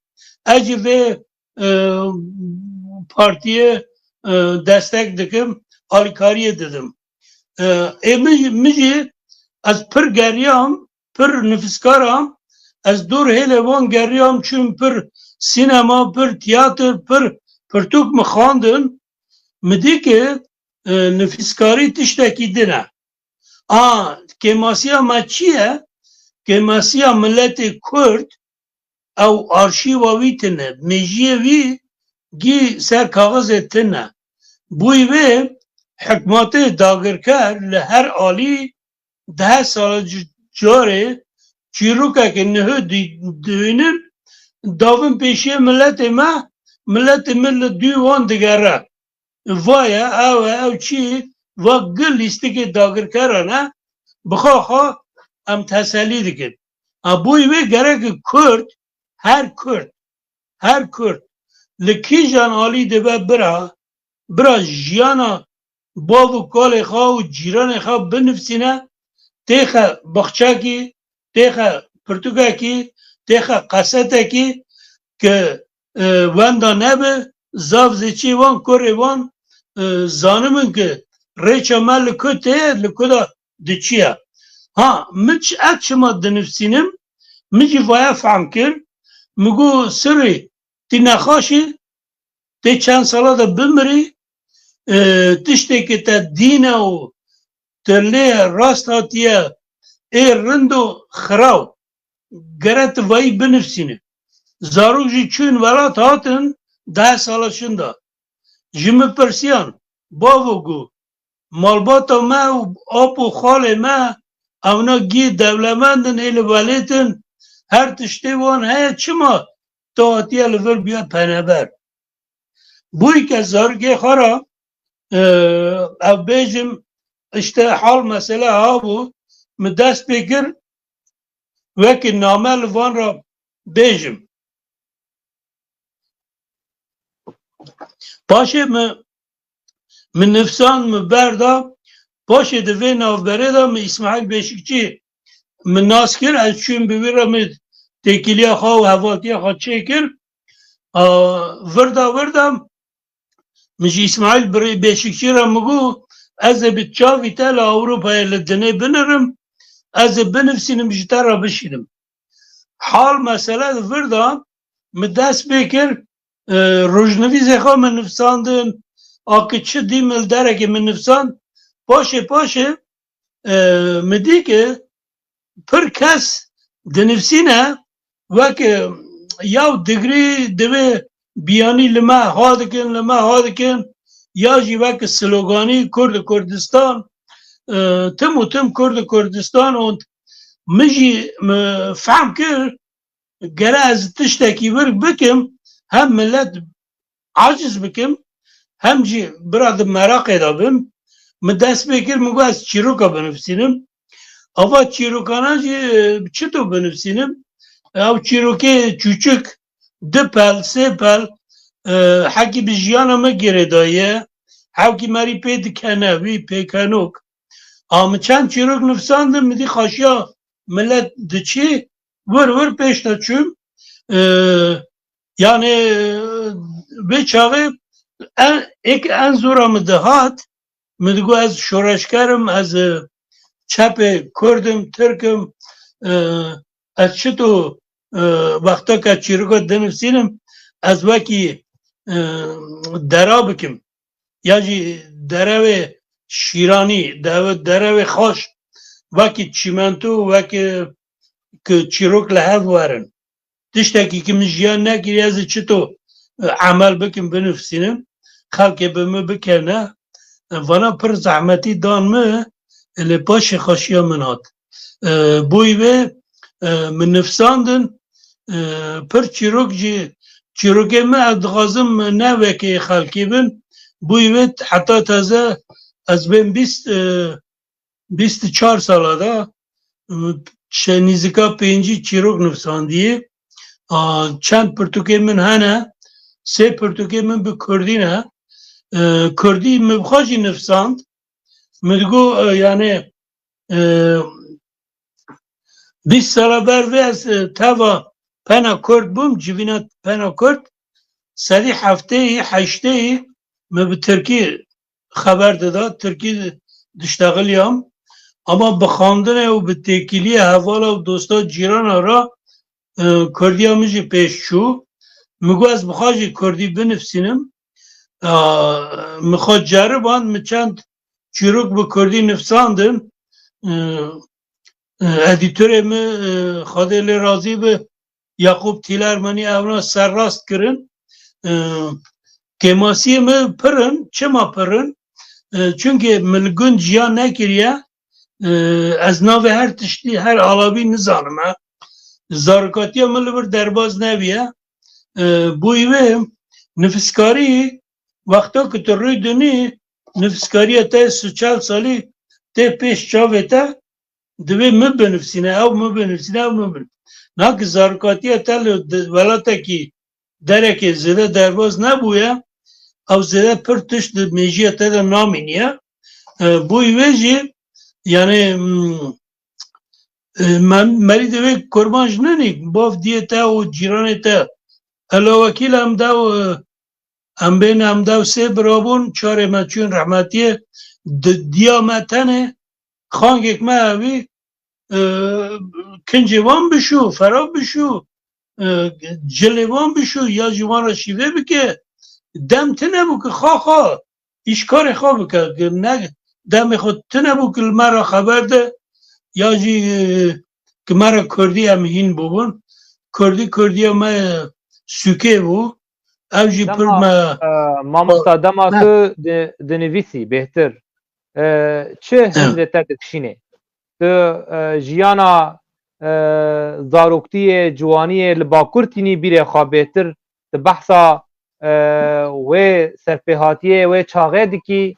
Ez jî vê, e, partiyê, e, destek dikim, alîkariyê didim. E, ê min, min jî ez pir geriyam, pir nifîskar am, ez dor hêlê wan geriyam, çûm pir sînema, pir tiyatir, pir pirtûk min xwendin. Min dî ke, e, nifîskarî tiştekî din e. A, kêmasiya me çi ye? Kêmasiya miletê Kurd, ew arşîva wî tune, mêjiyê wî gî ser kaxizê tune. Bûyî wê hikmatê dagirker li her alî deh sala c-, carê çîrokeke niha dî-, dibînin, davin pêşiyê miletê me, miletê min li dû wan digere. Va ye, ew e, ew çi, va gi lîstikê dagirkeran e, bi xwe xwe em teselî dikin. Ha, boyî wê gerek Kurd, her Kurd, her Kurd li kîjan alî dibe bira, bira jiyana bav û kalê xwe û cîranê xwe binivsîne, têxe baxçekî, têxe pirtûkekî, têxe qesetekî ke, e, wenda nebe, zaf zêçî wan, kurê wan, e, zanibin ke rêça me li ku tê, li ku de diçiye. Ha, min ç-, ez çima dinivsînim, min jî vaya fehm kir, min got, Sirrî, tî nexaşî, tê çend sala de bimirî, e, tiştê ke te dîne û te lê rast hatiye, ê rind û xiraw, gere tu vayî binivsînî. Zarok jî çûn welat hatin, deh sala şinda. Ji min pirsiyan, bavo got, malbata me û ap û xalê me, ewna gî dewlemend in, ê li welêt in, her tiştê wan heye, çima tu hatiye li vir biya peneber? Bûyî ke zarokê xwe re, e, ev bêjim, işte hal mesele ha bû, min dest pê kir, wekî name li van re bêjim. Paşê min, min nifsan, min berda, paşê di vê navberê de min Îsmaîl Beşikçî min nas kir, ez çûm bi wî re, min têkiliya xwe û hevaltiya xwe çêkir. A, virda, virda, min ji Îsmaîl Birê Beşikçî re min got, ez ê bi çavî te li Ewropayê li dinê binirim, ez ê binivsînim, ji te re bişînim. Hal mesele li vir da, min dest pê kir, e, rojnivîsê xwe min nivsandin, a ki çi dî min li derekê min nivsand, paşê paşê, e, min dî ke pir kes dinivsîne, wek, e, yaw digrî divê biyanî li me ha dikin, li me ha dikin, ya jî wek sloganî Kurd û Kurdistan, e, tim û tim Kurd û Kurdistan û min jî, e, fehm kir, gere ez tiştekî wir bikim, hem millet aciz bikim, hem jî bira di meraqê de bim. Min dest pê kir, min got ez çîroka binivîsînim. Ava çîrokana jî, e, çito binivîsînim? Ew çîrokê çûçik, di pel, sê pel, e, hekî bi jiyana me girêdaye, hewkî merî pê dikene, wî pêkenok. A min çend çîrok nivîsandin, min dî xaşiya milet diçî, wir wir pêş de çûm. E, yanê, e, vê çaxê en, êk en zora min dihat, min digot ez şoreşker im, ez, e, çepê Kurd im, Tirk im, e, ez çito, e, wexta ke çîroka dinivîsînim, ez wekî, e, dera bikim. Ya jî derewê şîranî, dewe-, derewê xweş, wekî çîmento, wekî ku çîrok li hev werin. Tiştekî ki min jiyan nekiriye, ez ê çito, e, emel bikim, binivîsînim, xelkê bi min bikevne. E, vana pir zehmetî dan min, e, lê paşê xweşiya min hat. E, boyî vê, e, min nivîsandin, e, pir çîrok jî, çîrokê min ez dixwazim ne wekê xelkê bin. Boyî vê heta teze ez bên bîst, e, bîst û çar sala de, çe-, nîzika pêncî çîrok nivîsandiyê. A, çend pirtûkê min hene, sê pirtûkê min bi kurdî ne. E, kurdî min bi xwe jî nivîsand. Min digot, e, yanê, e, bîst sala ber vê ez, e, teva pena kurd bûm, civîna pena kurd. Sedî hefteyî, heşteyî min bi tirkî xeber dida, tirkî diştexiliyam. Ama bi xwendinê û bi têkiliyê hevala û dosta cîrana re, e, kurdiya min jî pêş çû. Min got ez bi xwe jî kurdî binivîsînim. E, min xwe ceriband, min çend çîrok bi kurdî nivîsandin. E, e, edîtorê min, e, Xwedê lê razî bi, Yaqûb Tîlermenî, evna serrast kirin. E, kêmasiyê min pir in. Çima pir in? E, çunkê min li gund jiyan nekiriye. E, ez navê her tiştî, her alavî nizanime. Zarokatiya min li vir derbaz nebiye. E, boyî wê nifiskarî, wexta ku tu rûy dinî, nifîskariya te sî çel salî tê pêş çavê te, divê min binivîsîne, ew min binivîsîne, ew min bin. Na ki zarokatiya te li di-, welatekî derekê zêde derbaz nebûye, ew zêde pir tişt di mêjiya te de namîniye. E, boyî wê jî, yanê, mm, e, me-, merî divê kurban ji ninî, bav diyê te û cîranê te. Ela wekîl em dew, e, em bên em dew sê bira bûn, çarê me çûn rehmetiyê, di-, diya me tenê, xangek me hevî, e, kincê wan bişû, fera bişû, e, cilê wan bişû, ya jî wan re şîvê bike. Dem tune bû ki xa xa, îşkarê xwe bike, ki ne demê xwe tune bû ki li me re xeber de, ya jî, e, ki me re kurdî em hîn bûbûn. Kurdî, kurdiya me sûkê bû. Ew jî pir Dema, me e, mamosta, dema Ne. tu di-, dinivîsî bêhtir, e, çi Ne. hindê te dikişînê? Tu, e, jiyana, e, zaroktiyê, ciwaniyê li Bakur tînî bîrê xwe bêhtir, tu behsa, e, wê serpêhatiyê, wê çaxê dikî,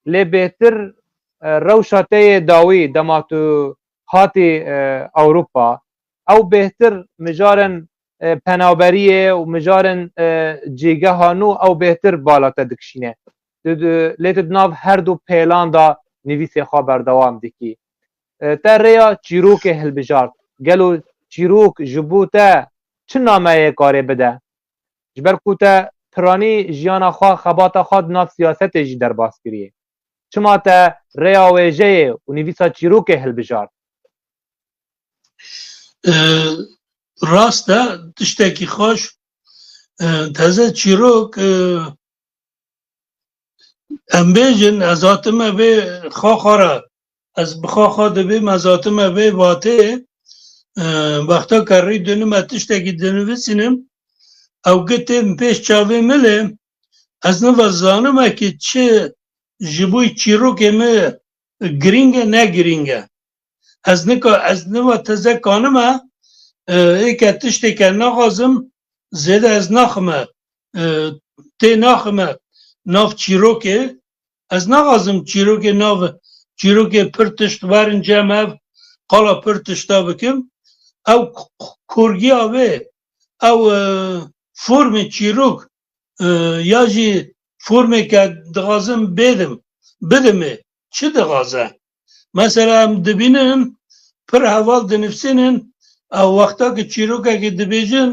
lê bêhtir, e, rewşa te yê dawî dema tu hatî, e, Ewropa, ew bêhtir mijarên, e, penaberiyê û mijarên, e, cêgeha nû ew bêhtir bala te dikişîne. Tu, tu, lê tu di nav her du pêlan de nivîsê xwe berdewam dikî. E, te rêya çîrokê hilbijart. Gelo çîrok ji bo te çi nameyê karê bide? Ji ber ku te piranî jiyana xwe, xebata xwe di nav siyasetê jî derbas kiriye. Çima te rêya wêjeyê û nivîsa çîrokê hilbijart? E, rast e, tiştekî xweş. E, teze çîrok, e, em bêjin, ez hatime vê xaxa re, ez bi xaxa dibêm, ez hatime vê vatê, e, wexta ke rî dinime tiştekî dinivîsînim, ew gitê min pêş çavê min lê, ez niva zanime ki çi ji bo çîrokê min girîng e, ne girîng e. Ez nika, ez niva teze kanime, e, êke tiştêke naxwazim, zêde ez naxime, e, tê naxime nav çîrokê, Ez naxwazim çîrokê nav, çîrokê pir tişt werin cem hev, qala pir tişta bikim. Ew k-, k-, korgiya wê, ew, e, formê çîrok, e, ya jî formê ke dixwazim bêdim, bidimê, çi dixwaze? Mesela em dibînin, pir heval dinivsînin, ew wexta ki çîrokekî dibêjin,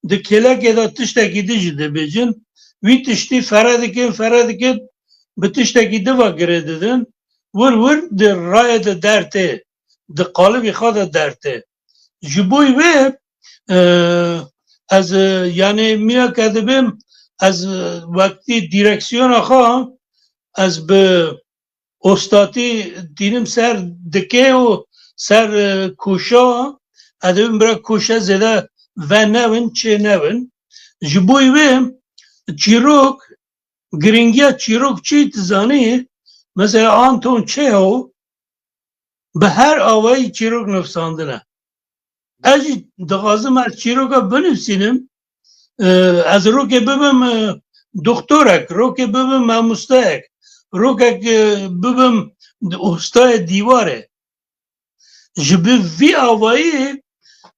di kêlekê de tiştekî din jî dibêjin, wî tiştî fere dikin, fere dikin, bi tiştekî din ve girê didin, wir wir di rayê de dertê, di qalibî xwe de dertê. Ji bo wê, e, ez, e, yanî mîya ke dibêm, ez, e, wektî dîreksiyona xwe, ez bi ostatî tînim ser dikê û ser, e, koşa, ez dibêm bira koşa zêde venewin, çênewin. Ji bo wê çîrok, girîngiya çîrok çi tu zanî, mesela Anton Çehov, bi her awayî çîrok nivîsandine. Ez jî dixwazim ez çîroka binivîsînim. Ee, ez rokê bibim, e, doktorek, rokê bibim mamosteyek, rokek, e, bibim ustayê dîwarê. Ji bi vî awayî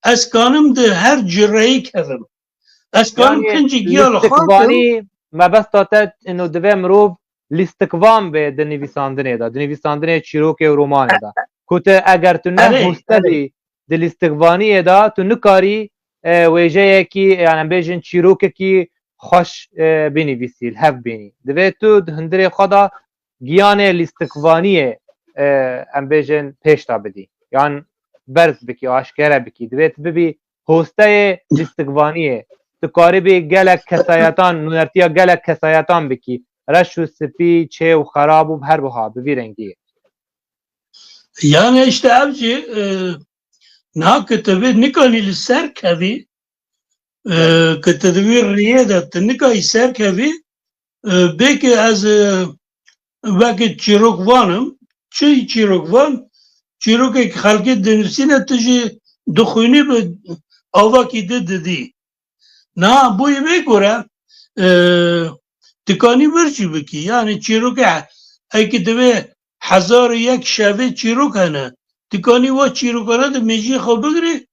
ez kanim di her cireyî kevim. Ez kanim Yanî kincî giya li xwe kim. Lîstikvanî, mebesta te ino divê mirov lîstikvan be di nivîsandinê de, di nivîsandinê çîrokê û romanê de. Ku tu eger tu ne Erê, hoste erê. bî di lîstikvaniyê de, tu nikarî, e, wêjeyekî, yani em bêjin çîrokekî xweş, e, binivîsî, li hev bînî. Divê tu di hundirê xwe de giyanê lîstikvaniyê, e, em bêjin pêş de bidî. Yan berz bikî, aşkere bikî. Divê tu bibî hosteyê lîstikvaniyê. Tu karibî gelek kesayetan, nûnertiya gelek kesayetan bikî. Reş û spî, çê û xerab û her wiha bi vî rengî. Yani işte ev jî, e, niha ki tu vê nikanî li ser kevî, e, ki tu di vî riyê de tu nikayî ser kevî, e, bê ki ez, e, wekî çîrokvan im, çi çîrokvan, çîrokek xelkê dinivîsîne tu jî dixwînî bi avakî di didî. Na, bo yê vê gore, e, dikanî wir jî bikî. Yani çîroke, ey ki divê hezar û yek şevê çîrok hene. Dikanî wa çîrokane di mêjiyê xwe bigirî,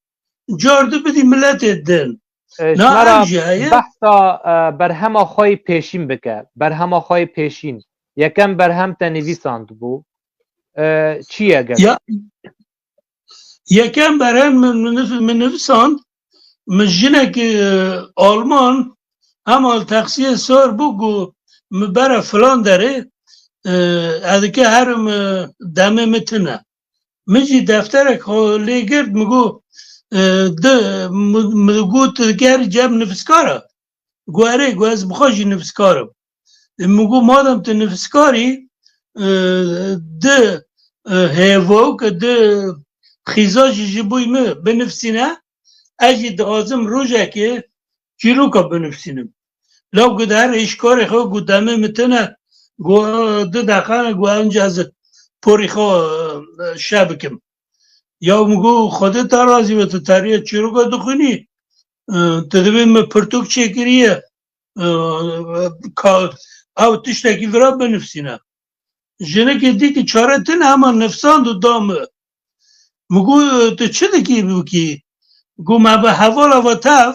car di bidî miletê din. E, Na, ji me re ev jî heye. Behsa, e, berhema xwe yê pêşîn bike. Berhema xwe yê pêşîn. Yekem berhem te nivîsandibû. E, çi ye gelo? Ya, Yekem berhem min, min nif-, min nivîsand, min jinek, e, Alman, hema li teksiyê sor bû, got, min bere filan derê, e, ez dike herim, e, demê min tune. Min jî defterek xwe lê girt, min got, e, di, min, min got, tu digerî cem nivîskara. Got, erê, got, ez bi xwe jî nivîskar im. E, min got, madem tu nivîskar î, e, di, e, hêvok, di xîza jî ji bo min binivîsîne, ez jî dixwazim rojekê çîroka binivîsînim. Law got, her êşkarê xwe got, demê min tune, got, di deqe, got, enca ez porî xwe, e, şe bikim. Ya min got, Xwedê te razî be, tu teriya çîroka dixwînî, e, tu divê min pirtûk çêkiriye, e, ka, ew tiştekî vira binivîsîne. Jinikê dî ki çare tune hema nivîsand û da min. Min got, tu çi dikî bikî? Got, me bi hevala ve tev,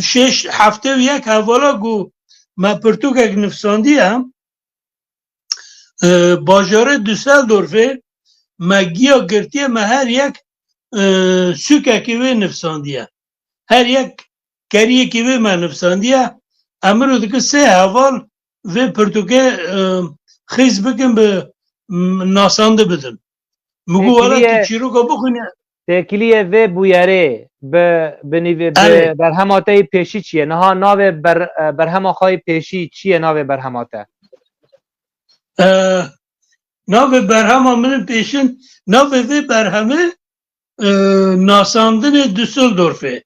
şeş, heftê û yek hevala got, me pirtûkek nivîsandiye. E, bajarê Düsseldorfê me giya girtiye, me her yek, e, sûkekî wê nivîsandiye. Her yek keriyekî wê me nivîsandiye. Em îro dikin sê heval vê pirtûkê, e, xîz bikin, bi, m, nasandi bidin. Min got, wela tu Têkiliyê çîroka bixwîne. Têkiliyê vê bûyerê bi, bi nîvê, bi Erê. berhema te yê pêşî çi ye? Niha navê ber-, e, berhema xwe yê pêşî çi ye navê berhema te? E, navê berhema min in pêşin, navê vê berhemê, e, nasandinê Düsseldorfê. Belê.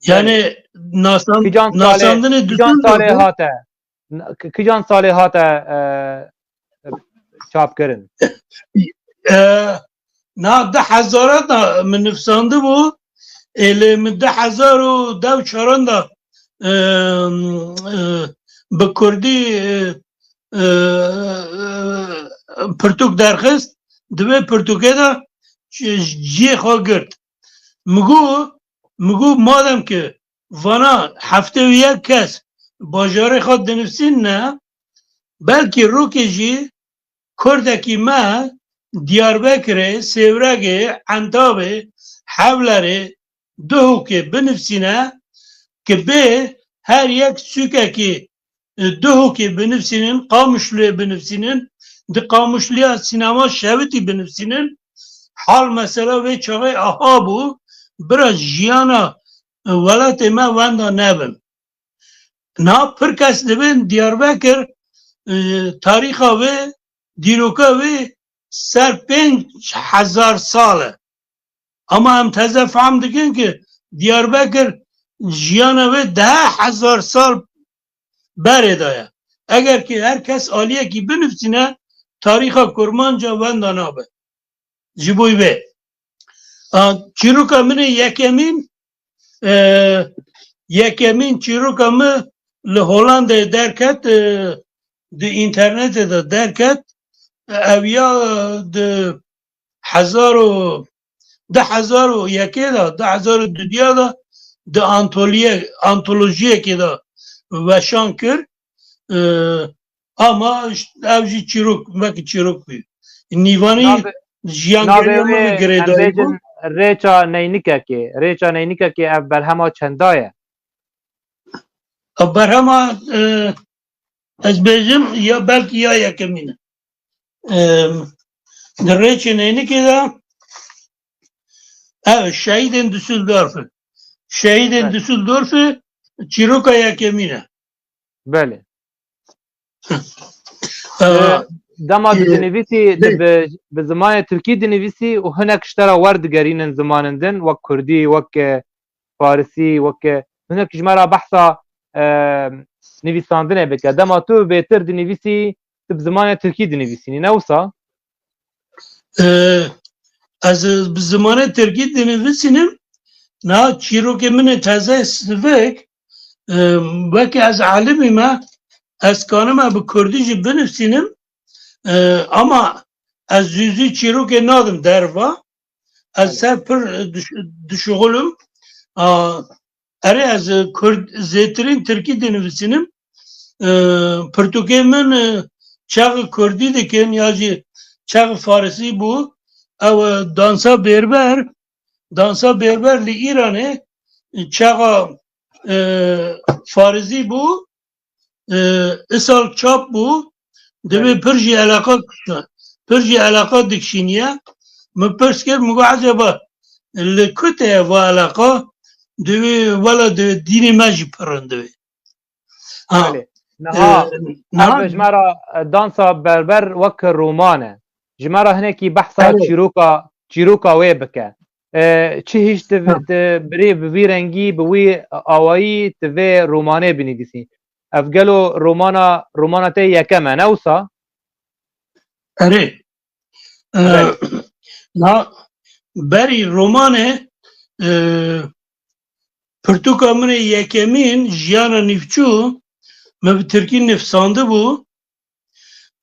Yani nasan-, Kican salê, nasandinê kican salê Düsseldorfê. hate? N-, ki-, kican salê hate, e, çapkirin? E, na di hezara da min nivîsandibû, ê lê min di hezar û deh û çaran da, e, e, bi kurdî, e, e, pirtûk derxist, di vê pirtûkê de ciyê xwe girt. Min got, min got, madem ki vana heftê û yek kes bajarê xwe dinivîsîne, belkî rokê jî Kurdekî me Diyarbekirê, Sêwregê, Entabê, Hewlerê, Duhokê binivîsîne, ki bê her yek sûkekî, e, Duhokê binivîsînin, Qamişluyê binivîsînin, di Qamişluya sînema şevitî binivîsînin, hal mesela vê çaxê aha bû, bira jiyana, e, welatê me wenda nebin. Niha pir kes dibên Diyarbekir, e, tarîxa wê, dîroka wê ser pênc hezar sal e. Ama em teze fehm dikin ki Diyarbekir jiyana wê deh hezar sal berê de ye. Eger ki her kes aliyekî binivîsîne, tarîxa Kurmanca wenda nabe. Ji bo vê. A, çîroka min ê yekemîn, e, yekemîn çîroka min li Hollandayê derket, e, di înternetê de derket. Ev ya, e, di hezar û, di hezar û yekê de, di hezar û dudiya de di antoliye-, antolojiyekê de weşan kir. E, ama ev jî çîrok, wekî çîrok bû. Nîvanî Navê, navê jiyangeriya min wê, em girêdayî bû. Bêjin, Rêça Neynikekê. Rêça Neynikekê ev berhema çenda ye? Ev berhema, e, ez bêjim, ya belkî ya yekemîn e. E, di Rêçê Neynikê de, ev, Şehîdên Düsseldorfê. Şehîdên Belê. Düsseldorfê çîroka yekemîn e. Belê. Ee, Dema tu e, dinivîsî, tu bê- bi, bi zimanê tirkî dinivîsî û hinek ji te re werdigerînin zimanên din, wek kurdî, wek, e, farisî, wek, e, hinek ji me re behsa, e, nivîsandinê bike. Dema tu bêtir dinivîsî, tu bi zimanê tirkî dinivîsînî, ne wisa? Ee, ez bi zimanê tirkî dinivîsînim. Niha çîrokê min ê teze sivik, e, weke ez alimî me, ez kanime bi kurdî jî binivîsînim. E, ama ez zû zû çîrokê nadim derva. Ez Belê. ser pir diş-, dişuxulim. A, Erê, ez, e, kurd, zêtirîn tirkî dinivîsînim. E, pirtûkê min, e, çaxi kurdî dikin ya jî çaxi farisî bû. Ew, e, dansa berber, dansa berber li Îranê, e, çaxa, e, farisî bû. E, îsal çap bû, divê Belê. pir jî eleqa, pir jî eleqa dikişîniye. Min pirs kir, min got, "Eceba, li ku te ye va eleqa?" Divê, wela, divê dînê me jî pir in divê. Ha, Belê. e, Niha, niha ev ji me re, e, dansa berber wek roman e. Ji me re hinekî behsa Erê. çîroka, çîroka wê bike. E, çi hîş tu, Ha. tu birê bi vî rengî, bi wî awayî tu vê romanê binivîsî? Ev gelo romana, romana te yekem e, ne wisa? Erê. E, Erê. na, berî romanê, e, pirtûka min ê yekemîn, Jiyana Nîvçû, min bi tirkî nivîsandibû.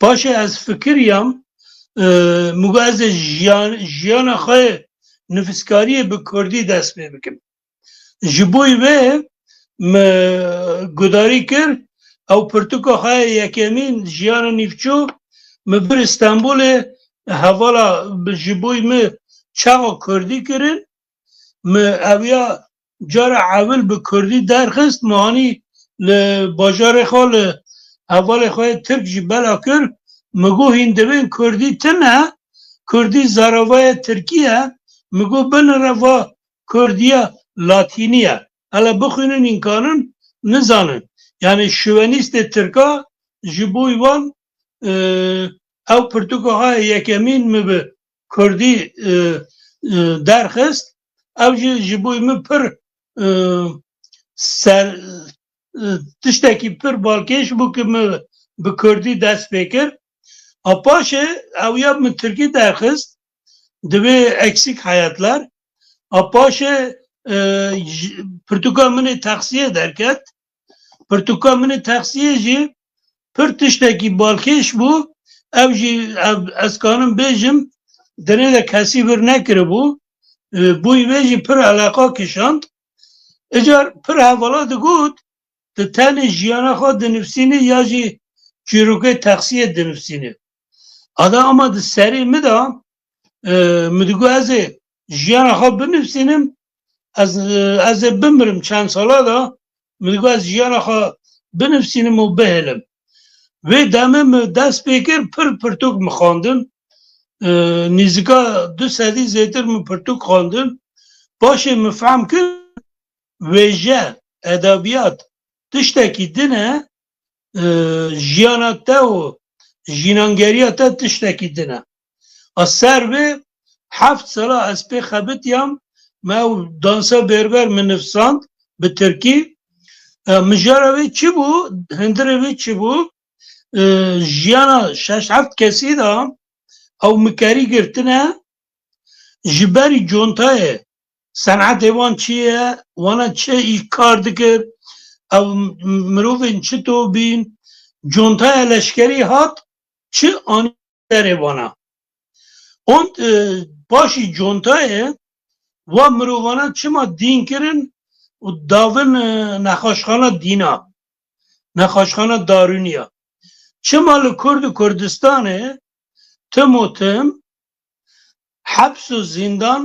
Paşê ez fikiriyam, e, min got ez ê jiyan-, jiyana xwe yê nivîskariyê bi kurdî dest pê bikim. Ji bo vê min gudarî kir, ew pirtûka xwe yê yekemîn Jiyana Nîvçû min bir Stenbolê hevala bi ji bo min çaxa kurdî kirin, min ew ya cara ewil bi kurdî derxist, min anî li bajarê xwe, li hevalê xwe yê tirk jî bela kir, min got hîn divên kurdî tune, kurdî zaravaya tirkî ye, min got binire va kurdiya latînî ye. Hele bixwînin, înkanin nizanin. Yanî şovenîstê tirka ji bo wan, e, ew pirtûka xwe yekemîn min bi kurdî, e, e, derxist. Ew jî ji bo min pir, e, ser, e, tiştekî pir balkêş bû ku min bi kurdî dest pê kir. A paşê ew ya min tirkî derxist, divê eksik hayatlar. A paşê, e, ji, pirtûka min ê texsiyê derket. Pirtûka min ê texsiyê jî pir tiştekî balkêş bû. Ew jî, ev, ez kanim bêjim, dinê de kesî vir nekiribû. E, bûyî vê jî pir eleqa kişand. Îcar pir hevala digot, tu tenê jiyana xwe dinivîsînî ya jî çîrokê texsiyê dinivîsînî. Ada ama di serê min de, e, min digot ez ê jiyana xwe binivîsînim, ez, e, ez ê bimirim çend sala de, min digot ez jiyana xwe binivîsînim û bihêlim. Vê demê min dest pê kir, pir pirtûk min xwendin. E, nîzika du sedî zêtir min pirtûk xwendin. Paşê min fehm kir, wêje, edebiyat tiştekî din e, e, jiyana te û jînangeriya te tiştekî din e. A ser vê heft sala ez pê xebitiyam, me ew dansa berber min nifsand bi tirkî. E, mijara wê çi bû? Hundirê wê çi bû? E, jiyana şeş heft kesî de ew mikerî girtine, ji berî contayê, senetê wan çi ye, wana çi î kar dikir, ew mirovên çi to bîn, contaya leşkerî hat, çi anî serê wana. Ont, e, paşî contayê wa mirovana çima dîn kirin û davin, e, nexweşxana dîna, nexweşxana darûniya. Çima li Kurd û Kurdistanê tim û tim heps û zîndan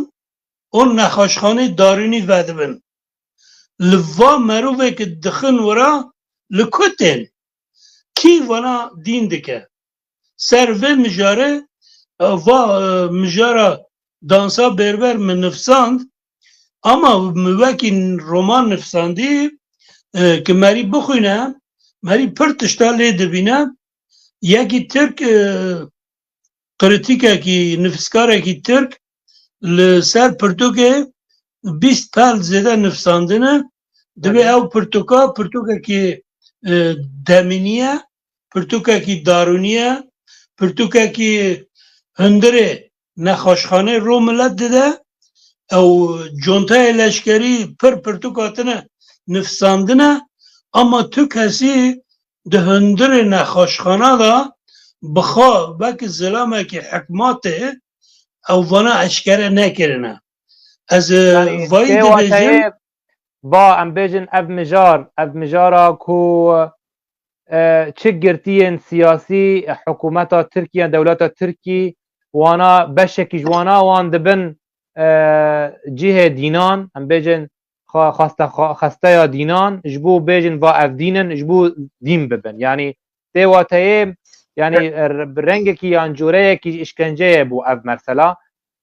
û nexweşxanê darûnî vedibin? Li va merovê ki dixin wira li ku tên? Kî vana dîn dike? Ser vê mijarê, e, va, e, mijara dansa berber min nifsand, ama min wekî roman nifsandî, e, ki merî bixwîne, merî pir tişta lê dibîne. Yekî Tirk, e, kritîkekî, nivîskarekî Tirk li ser pirtûkê bîst pel zêde nivîsandine. Divê Belê. ew pirtûka, pirtûkekî, e, demînî ye, pirtûkekî darûnî ye, pirtûkekî hundirê nexweşxanê ro milet dide. Ew conteyê leşkerî pir pirtûk hatine nivîsandine, ama tu kesî di hundirê nexweşxana de bi xwe wekî zilamekî hikmatê ew vana eşkere nekirine. Ez, e, Yani vayî tê dibêjim. wateyê va em bêjin ev mijar, ev mijara ku, e, çi girtiyên siyasî, e, hikûmeta Tirkiye, dewleta Tirkî, wana beşekî ji wana wan dibin, e, cihê dînan, em bêjin xwe-, xweste-, xwe-, xwesteya dînan, ji bo bêjin va ev dîn in, ji bo dîn bibin. Yanî tê wateyê, yanî, e, r-, bi rengekî yan coreyekî îşkenceyê bû ev mesela.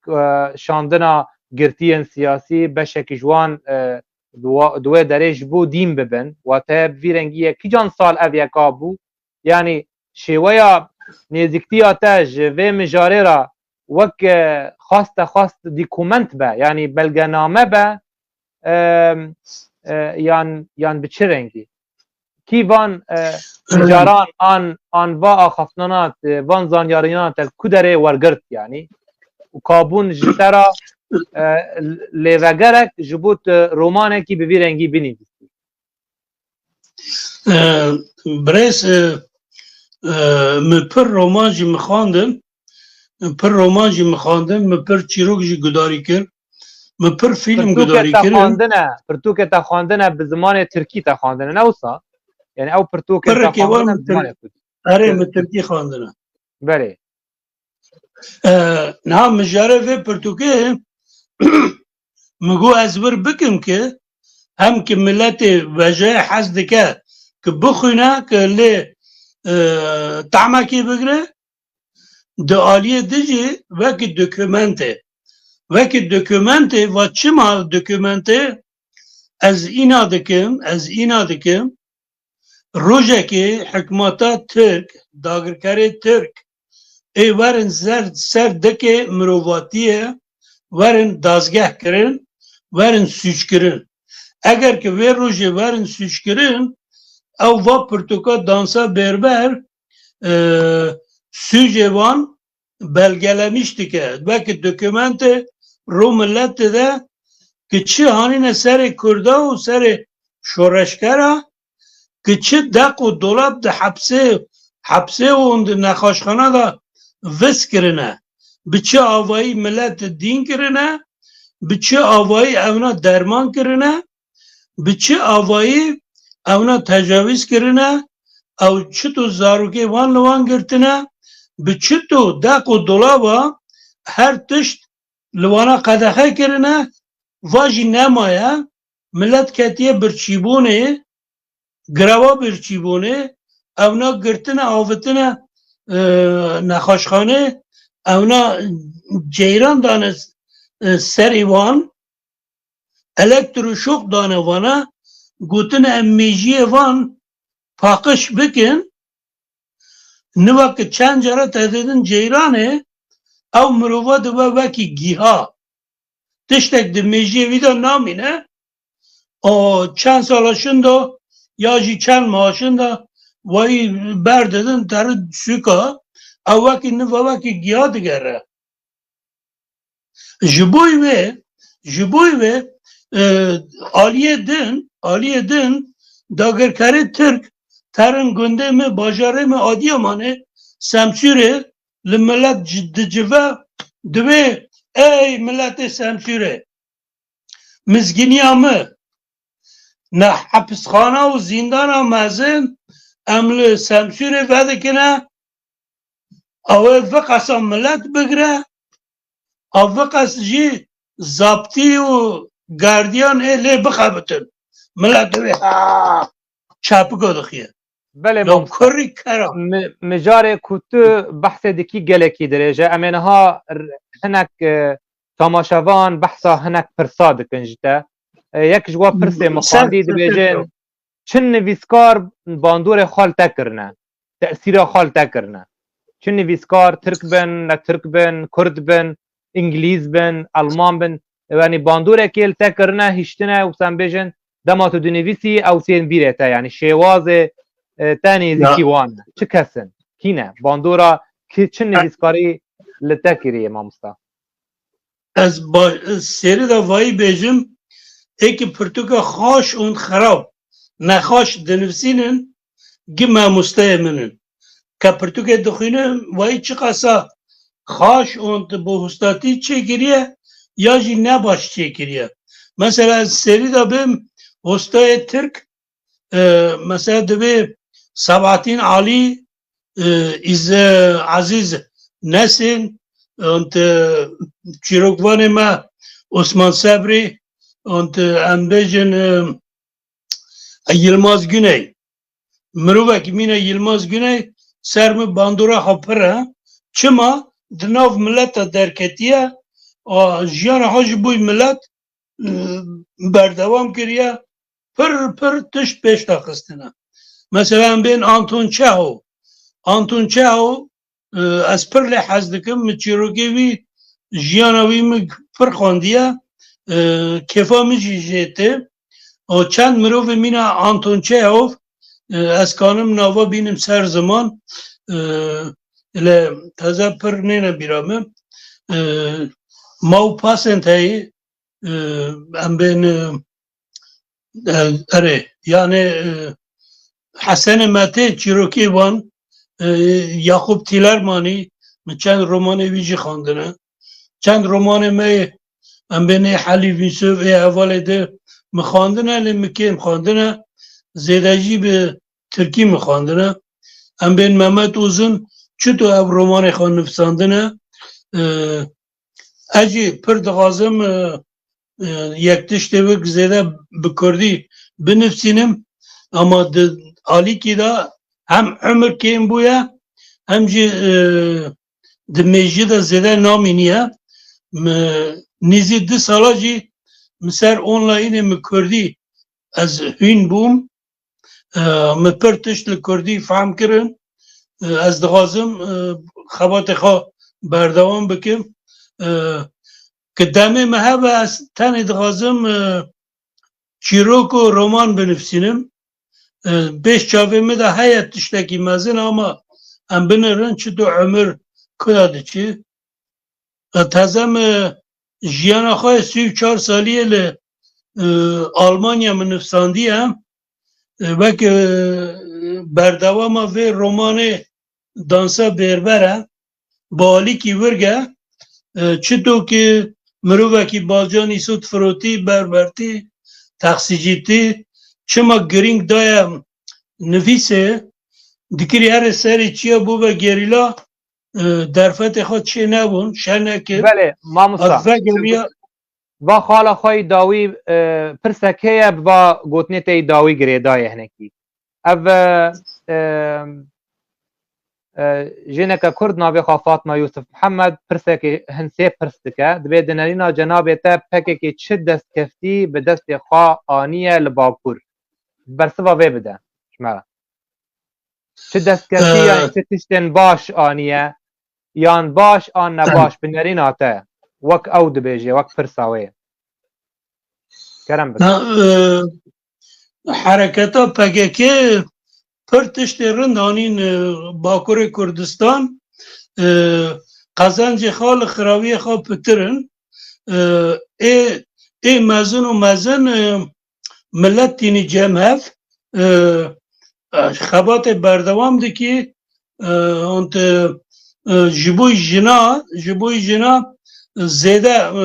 E, şandina girtiyên siyasî, beşekî ji wan, e, di wa-, di wê derê ji bo dîn bibin. Wateya bi vî rengî ye. Kîjan sal ev yeka bû? Yanî şêweya nêzîktiya te ji vê mijarê re wek, e, xwest te xwest dîkument be, yanî belgename be, e, e, yan, yan bi çi rengî? Kî van, e, mijaran an, an va axaftinana te, van zanyariyana te ku derê wergirt, yanî? Û kabûn ji te re, e, lêvegerek ji bo tu romanekî bi vî rengî binivîsî? E, birêz, e, e, min pir roman jî min xwendin, pir roman jî min xwendin, min pir çîrok jî gudarî kir, min pir fîlm Pirtûkê gudarî te kirin. xwendine, pirtûkê te xwendine bi zimanê tirkî te xwendine, ne wisa? Yani ew pirtûkê te Pirrikê wan xwendine bi zimanê tirkî, kurdî. Erê, min tirkî xwendine. Belê. E, niha mijarê vê pirtûkê min got ez wir bikim ki hem ki miletê vejeye hez dike ki bixwîne ki lê, e, tahmekê bigire, di aliyê din jî wekî dokumentê. Wekî dokumentê, va çima dokumentê, ez îna dikim, ez îna dikim, rojekê hikmata Tirk, dagirkerê Tirk, ê werin zer, ser dikê mirovatiyê, werin dazgeh kirin, werin sûc kirin. Eger ki vê rojê werin sûc kirin, ew va pirtûka dansa berber, e, sûcê wan belgelemiş dike, wekî dokumentê ro miletê de ki çi hanîne serê Kurda û serê şoreşgera, ki çi deq û dolab di hepsê hepsê û di nexweşxana de viz kirine. Bi çi avayî milet dîn kirine, bi çi avayî ewna derman kirine, bi çi avayî ewna tecawîz kirine, ew çito zarokê wan li wan girtine, bi çito deq û dolaba her tişt li wana qedexe kirine, va jî nemaye, milet ketiye birçîbûnê, grewa birçîbûnê, ewna girtine, avitine, e, nexweşxanê, ewna ceyran dane, e, serê wan, elektroşok dane vana, gotine em mêjiyê van paqij bikin, niva ki çend cara te didin ceyranê, ew mirova dibe wekî giha. Tiştek di mêjiyê wî de namîne, o çend sala şinda ya jî çend meha şinda wayî berdidin teri sûka, ew wekî niva wekî giha digere. Ji bo wê, ji bo wê, e, aliyê din, aliyê din dagirkerê Tirk terin gundê me, bajarê me Adiyamanê, Semsûrê li milet ci-, dicive, divê ey miletê Semsûrê. Mizginiya me, ne hepisxana û zîndana mezin em li Semsûrê vedikine, ew ê viqesa milet bigire, ew viqes jî zaptî û gardiyan ê lê bixebitin. Milet divê ha çapika dixiye. Belê, Lo mamosta. Kurî kera. Mi-, mijarê ku tu behsê dikî gelekî dirêj e. Em ê niha r-, hinek, e, tamaşevan behsa hinek pirsa dikin ji te. E, yek ji wa pirsê min xwendî, dibêjin, çi nivîskar bandorê xwe li te kirine, tesîra xwe li te kirine. Çi nivîskar, tirk bin, ne tirk bin, kurd bin, îngilîz bin, elman bin, yanî bandorekê li te kirine, hiştine û sen bêjin, dema tu dinivîsî, ew tên bîrê te, yanî şêwazê, e, te nêzîkî Ya. wan e. Çi kes in? Kî ne? Bandora ki çi nivîskarî li te kiriye, mamosta? Ez ba-, ez serî de vayî bêjim, ê ki pirtûka xaş û xerab, nexaş dinivîsînin, gi mamosteyê min in. Ke pirtûkê dixwînim, vayî çiqasa xaş û bi hostatî çêkiriye, ya jî ne baş çêkiriye. Mesela ez serî de bim, hostayê tirk, e, mesela divê Sabahattin Alî, e, Îze-, Ezîz Nesin, û te çîrokvanê me Osman Sebrî, û te em bêjin, e, Yilmaz Güney. Mirovek mîne Yilmaz Güney ser min bandora xwe pir e. Çima? Di nav mileta derketiye, a, jiyana xwe ji bo milet, e, berdewam kiriye. Pir, pir tişt pêş de xistine. Mesela em bên Anton Çehov. Anton Çehov, e, ez pir lê hez dikim, min çîrokê wî, jiyana wî min pir xwendiye, e, kêfa min jî jê tê. O çend mirovê mîna Anton Çehov, e, ez kanim nava bînim ser ziman, e, lê teze pir nêne bîra min. E, Maupassant heyî, e, em bên, e, e, erê, yani, e, Hesenê Metê çîrokê wan, e, Yaxûb Tîlermanî, min çend romanê wî jî xwendine. Çend romanê me yê, em bên ê Helî Vînsov ê hevalê de min xwendine, lê min kêm xwendine, zêde jî bi tirkî min xwendine. Em bên Mehmet Uzun çito ev romanê xwe nivîsandine. E, Ez jî pir dixwazim, e, e, yek tiştê wek zêde bi kurdî binivîsînim, ama di alîkî de hem umir kêm bûye, hem jî, e, di mêjî de zêde namîniye. Mi nêzî du sala jî mi ser onlineê mi kurdî ez hûn bûm. E, min pir tişt li kurdî fehm kirin. E, ez dixwazim, e, xebatê xwe berdewam bikim. E, ki demê me hebe ez tenê dixwazim, e, çîrok û roman binivîsînim. E, pêş çavê min de heye tiştekî mezin ama em binirin çito umir kuda diçi. E, teze min jiyana xwe sî û çar salî ye li, e, Almanya min nivîsandiye. E, wek, e, berdewama vê romanê dansa bêrber e, bi alîkî wirg e. E, çito ki mirovekî balcan îsot firotî, berbertî, texsîcîtî, çima girîng daye nivîsê, dikirî here serê çiya bûbe gerîla, e, derfetê xwe çê nebûn, şer nekir. Belê, mamosta. Hat vegeriya. Va xala xwe yî dawî, e, pirsek heye, bi va gotinê te yî dawî girêdayê hinekî. Ev, e, e, e, jêneke Kurd navê xwe Fatma Yusuf Mihemed pirsekê hin sê pirs dike. Dibê di nerîna cenabê te P K K çi destkeftî bi destê xwe aniye li Bakur? Bersiva vê bide ji me re. Çi destkeftî yan Ee, çi tiştên baş aniye, yan baş an nebaş bi nerîna te, wek ew dibêje, wek pirsa wê. Kerem bike. Na, e, hereketa P K K pir tiştê rind anîn, e, Bakurê Kurdistan, e, qezencê xwe li xiraviyê xwe pitir in. E, ê, ê mezin û mezin, e, milet tînî cem hev, e, e, xebatê berdewam dikî, e, û te, e, ji bo jina, ji bo jina zêde, e,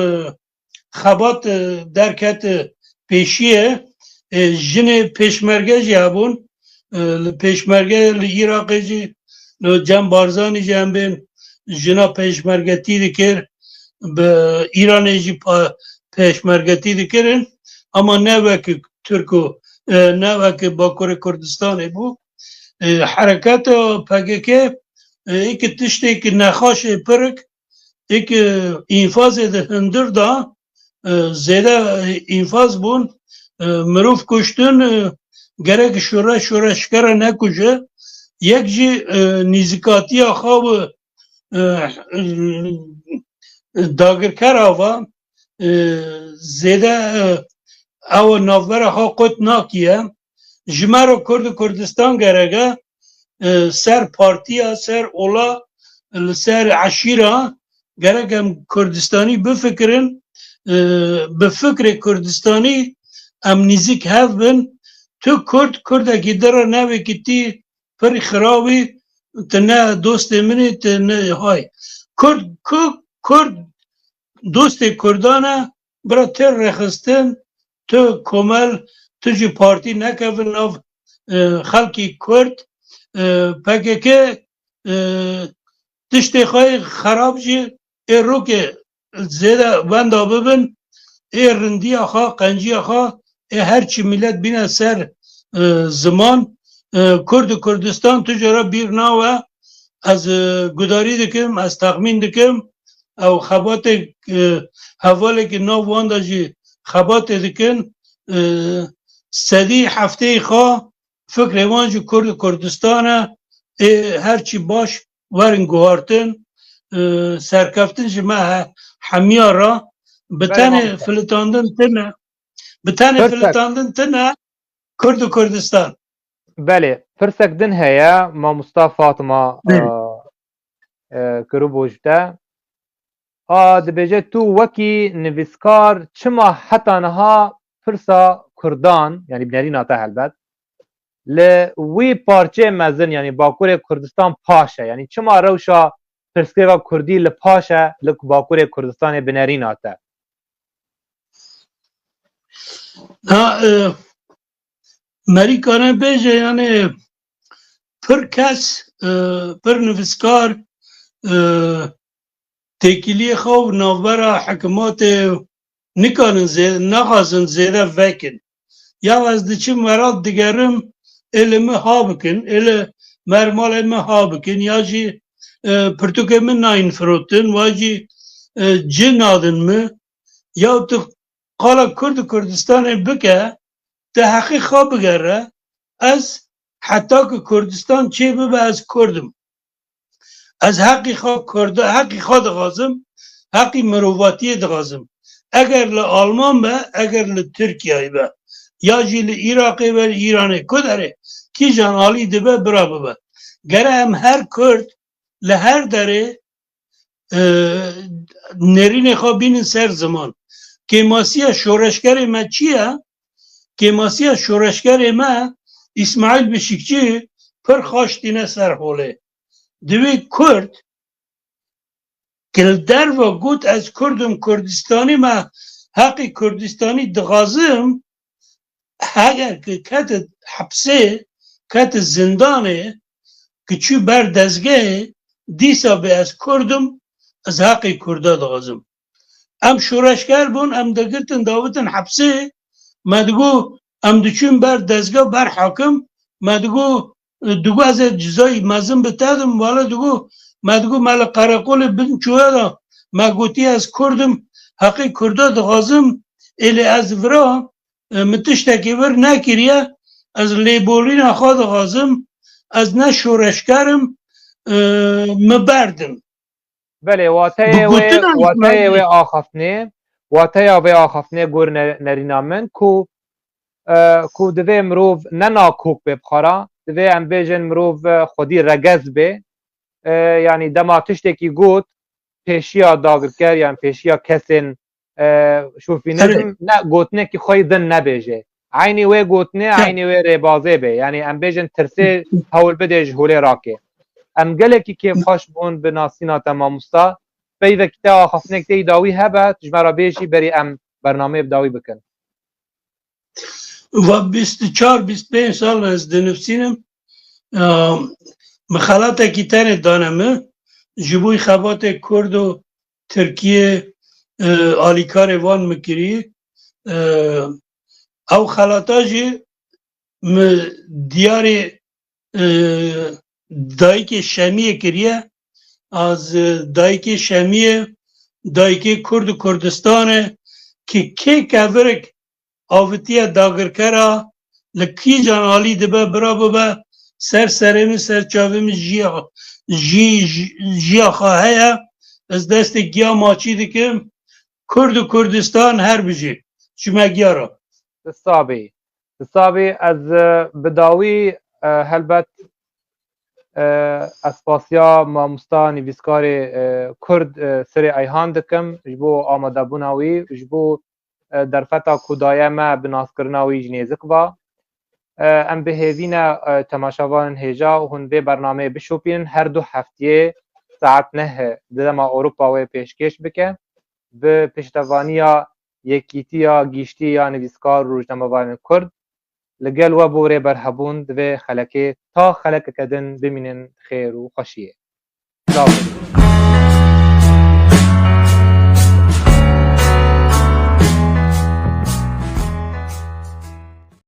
xebat, e, derket, e, pêşiyê, e, jinê pêşmerge jî hebûn, e, li pêşmerge li Iraqê jî, li Cem Barzanî jî em bên jina pêşmergetî dikir, bi Îranê jî pa-, pêşmergetî dikirin, ama ne wek Tirk û, e, ne wek Bakurê Kurdistanê bû. E, hereketa P K K, e, êkî tiştêkî nexaşê pirik, êkî înfazê di hundir da, e, zêde, e, înfaz bûn, e, mirov kuştin, e, gerek şure, şureşgere nekuje. Yek jî, e, nîzikatiya xwe bi, e, e, dagirkera ve, e, zêde, e, ew navbera xwe qut nakiye. Ji me re Kurd û Kurdistan gerek e, e, ser partiya, ser ola, li ser eşîra, gerek em Kurdistanî bifikirin, e, bi fikrê Kurdistanî em nîzik hev bin. Tu Kurd, Kurdekî din re nevekî tî pir xirabî, tu ne dostê min î, tu ne hay. Kurd, ku, Kurd dostê Kurdan e, bira tê rêxistin, tu komel, tu jî partî nekevin nav, e, xelkî Kurd, e, P K K, e, tiştê xwe yê xerab jî ê rokê zêde wenda bibin, ê rindiya xwe, qenciya xwe, ê her çi milet bîne ser, e, ziman, e, Kurd û Kurdistan tu cara bîr nawe. Ez, e, gudarî dikim, ez texmîn dikim, ew xebatê, e, hevalekî nav wan de jî xebatê dikin, e, sedî hefteyê xwe fikrê wan ji Kurd û Kurdistan e, ê her çi baş werin guhartin, e, serkeftin ji me he-, hemiya re bi Belê, tenê mamoste. Filitandin tine, bi tenê Perfect. Filitandin tine Kurd û Kurdistan. Belê, pirsek din heye, mamosta Fatma, Belê. e, e, Kirûbo ji te. A, dibêje tu wekî nivîskar çima heta niha pirsa Kurdan, yanî bi nerîna te helbet, li wî parçeyê mezin, yanî Bakurê Kurdistan paş e? Yanî çima rewşa pirsgirêka Kurdî li paş e, li Bakurê Kurdistanê bi nerîna te? Ha, e, Merî kare bêje, yanî pir kes, e, pir nivîskar, e, têkiliyê xwe û navbera hikûmetê nikarin zê-, naxwazin zêde vekin. Ya ez diçim werat digerim, ê li min ha bikin, ê li mermalê min ha bikin, ya jî, e, pirtûkê min nayên firotin, wa jî, e, ci nadin min. Ya tu qala Kurd û Kurdistanê bike, tu heqê xwe bigere, ez heta ku Kurdistan çê bibe, ez Kurd im. Ez heqî xwe Kurd, heqî xwe dixwazim, heqî mirovatiyê dixwazim. Eger li Alman be, eger li Tirkiyeyê be, ya jî li Iraqê be, li Îranê, ku derê, kîjan alî dibe, bira bibe. Gere em her Kurd li her derê, e, nêrînê xwe bînin ser ziman. Kêmasiya şoreşgerê me çi ye? Kêmasiya şoreşgerê me, Îsmaîl Bişikçî pir xaş tîne ser holê. Divê Kurd, ki li derve got, ez Kurd im, Kurdistanî me, heqê Kurdistanî dixwazim, heger ki kete hepsê, kete zindanê, ki çû ber dezgehê, dîsa bê ez Kurd im, ez heqê Kurda dixwazim. Em şoreşger bûn, em digirtin, davitin hepsê, me digot, em diçûn ber dezgeh, ber hakim, me digot, digot ez ê cizayî mezin bi te dim, wele digot, me digot, me li qereqolê bin çûye de, me gotiye ez Kurd im, heqê Kurda dixwazim, ê lê ez vira, e, min tiştekî vir nekiriye, ez lêborîna xwe dixwazim, ez ne şoreşger im, e, min berdim. Belê, wateyê wê, wateyê wê axaftinê, wateya vê axaftinê gor ne-, nerîna min ku, e, ku divê mirov ne nakok bê bi xwe re, divê em bêjin mirov, e, xwedî regez bê. E, yanî dema tiştekî got, pêşiya dagirker yan pêşiya kesên, e, şofînizm ne gotinekî xwe yî din nebêje. Eynî wê gotinê, eynî wê rêbazê be. Yanî em bêjin tirsê hewl bidê ji holê rake. Em gelekî kêfxweş bûn bi nasîna te mamosta. Peyvekî te axaftinek tê yî dawî hebe, tu ji me re bêjî berî em bernameyê bi dawî bikin. Va bîst û çar bîst û pênc sal ez dinivîsînim. Em, min xelatekî tenê dane min. Ji bo xebatê Kurd û Tirkiye, e, alîkarê wan min kirî. E, ew xelata jî min diyarê, e, dayikê Şemiyê kiriye. Az, e, dayikê Şemiyê, dayikê Kurd û Kurdistanê ki kê kevirik avitiye dagirkera, li kîjan alî dibe, bira bibe, ser serê min, ser çavê min jiya, jî, jî, jiya xwe heye. Ez destê giya maçî dikim. Kurd û Kurdistan her bijî. Ji me giya re. Ti sabî. Ti sabî, ez, e, bi dawî, e, helbet, e, ez spasiya mamosta nivîskarê, e, Kurd, e, Sirê Eyhan dikim ji bo amadebûna wî, ji bo, e, derfeta ku daye me bi naskirina wî ji nêzik ve. E, em bi hêvî ne, e, temaşevanên hêja hûn vê bernameyê bişopînin. Her du heftiyê saet neh di dema Ewropa wê pêşkêş bike. Bi piştevaniya Yekîtiya Giştî ya Nivîskar û Rojnamevanên Kurd, li gel we bo rêber hebûn di vê xelekê ta xelekeke din bimînin xêr û xweşiyê. Selaw.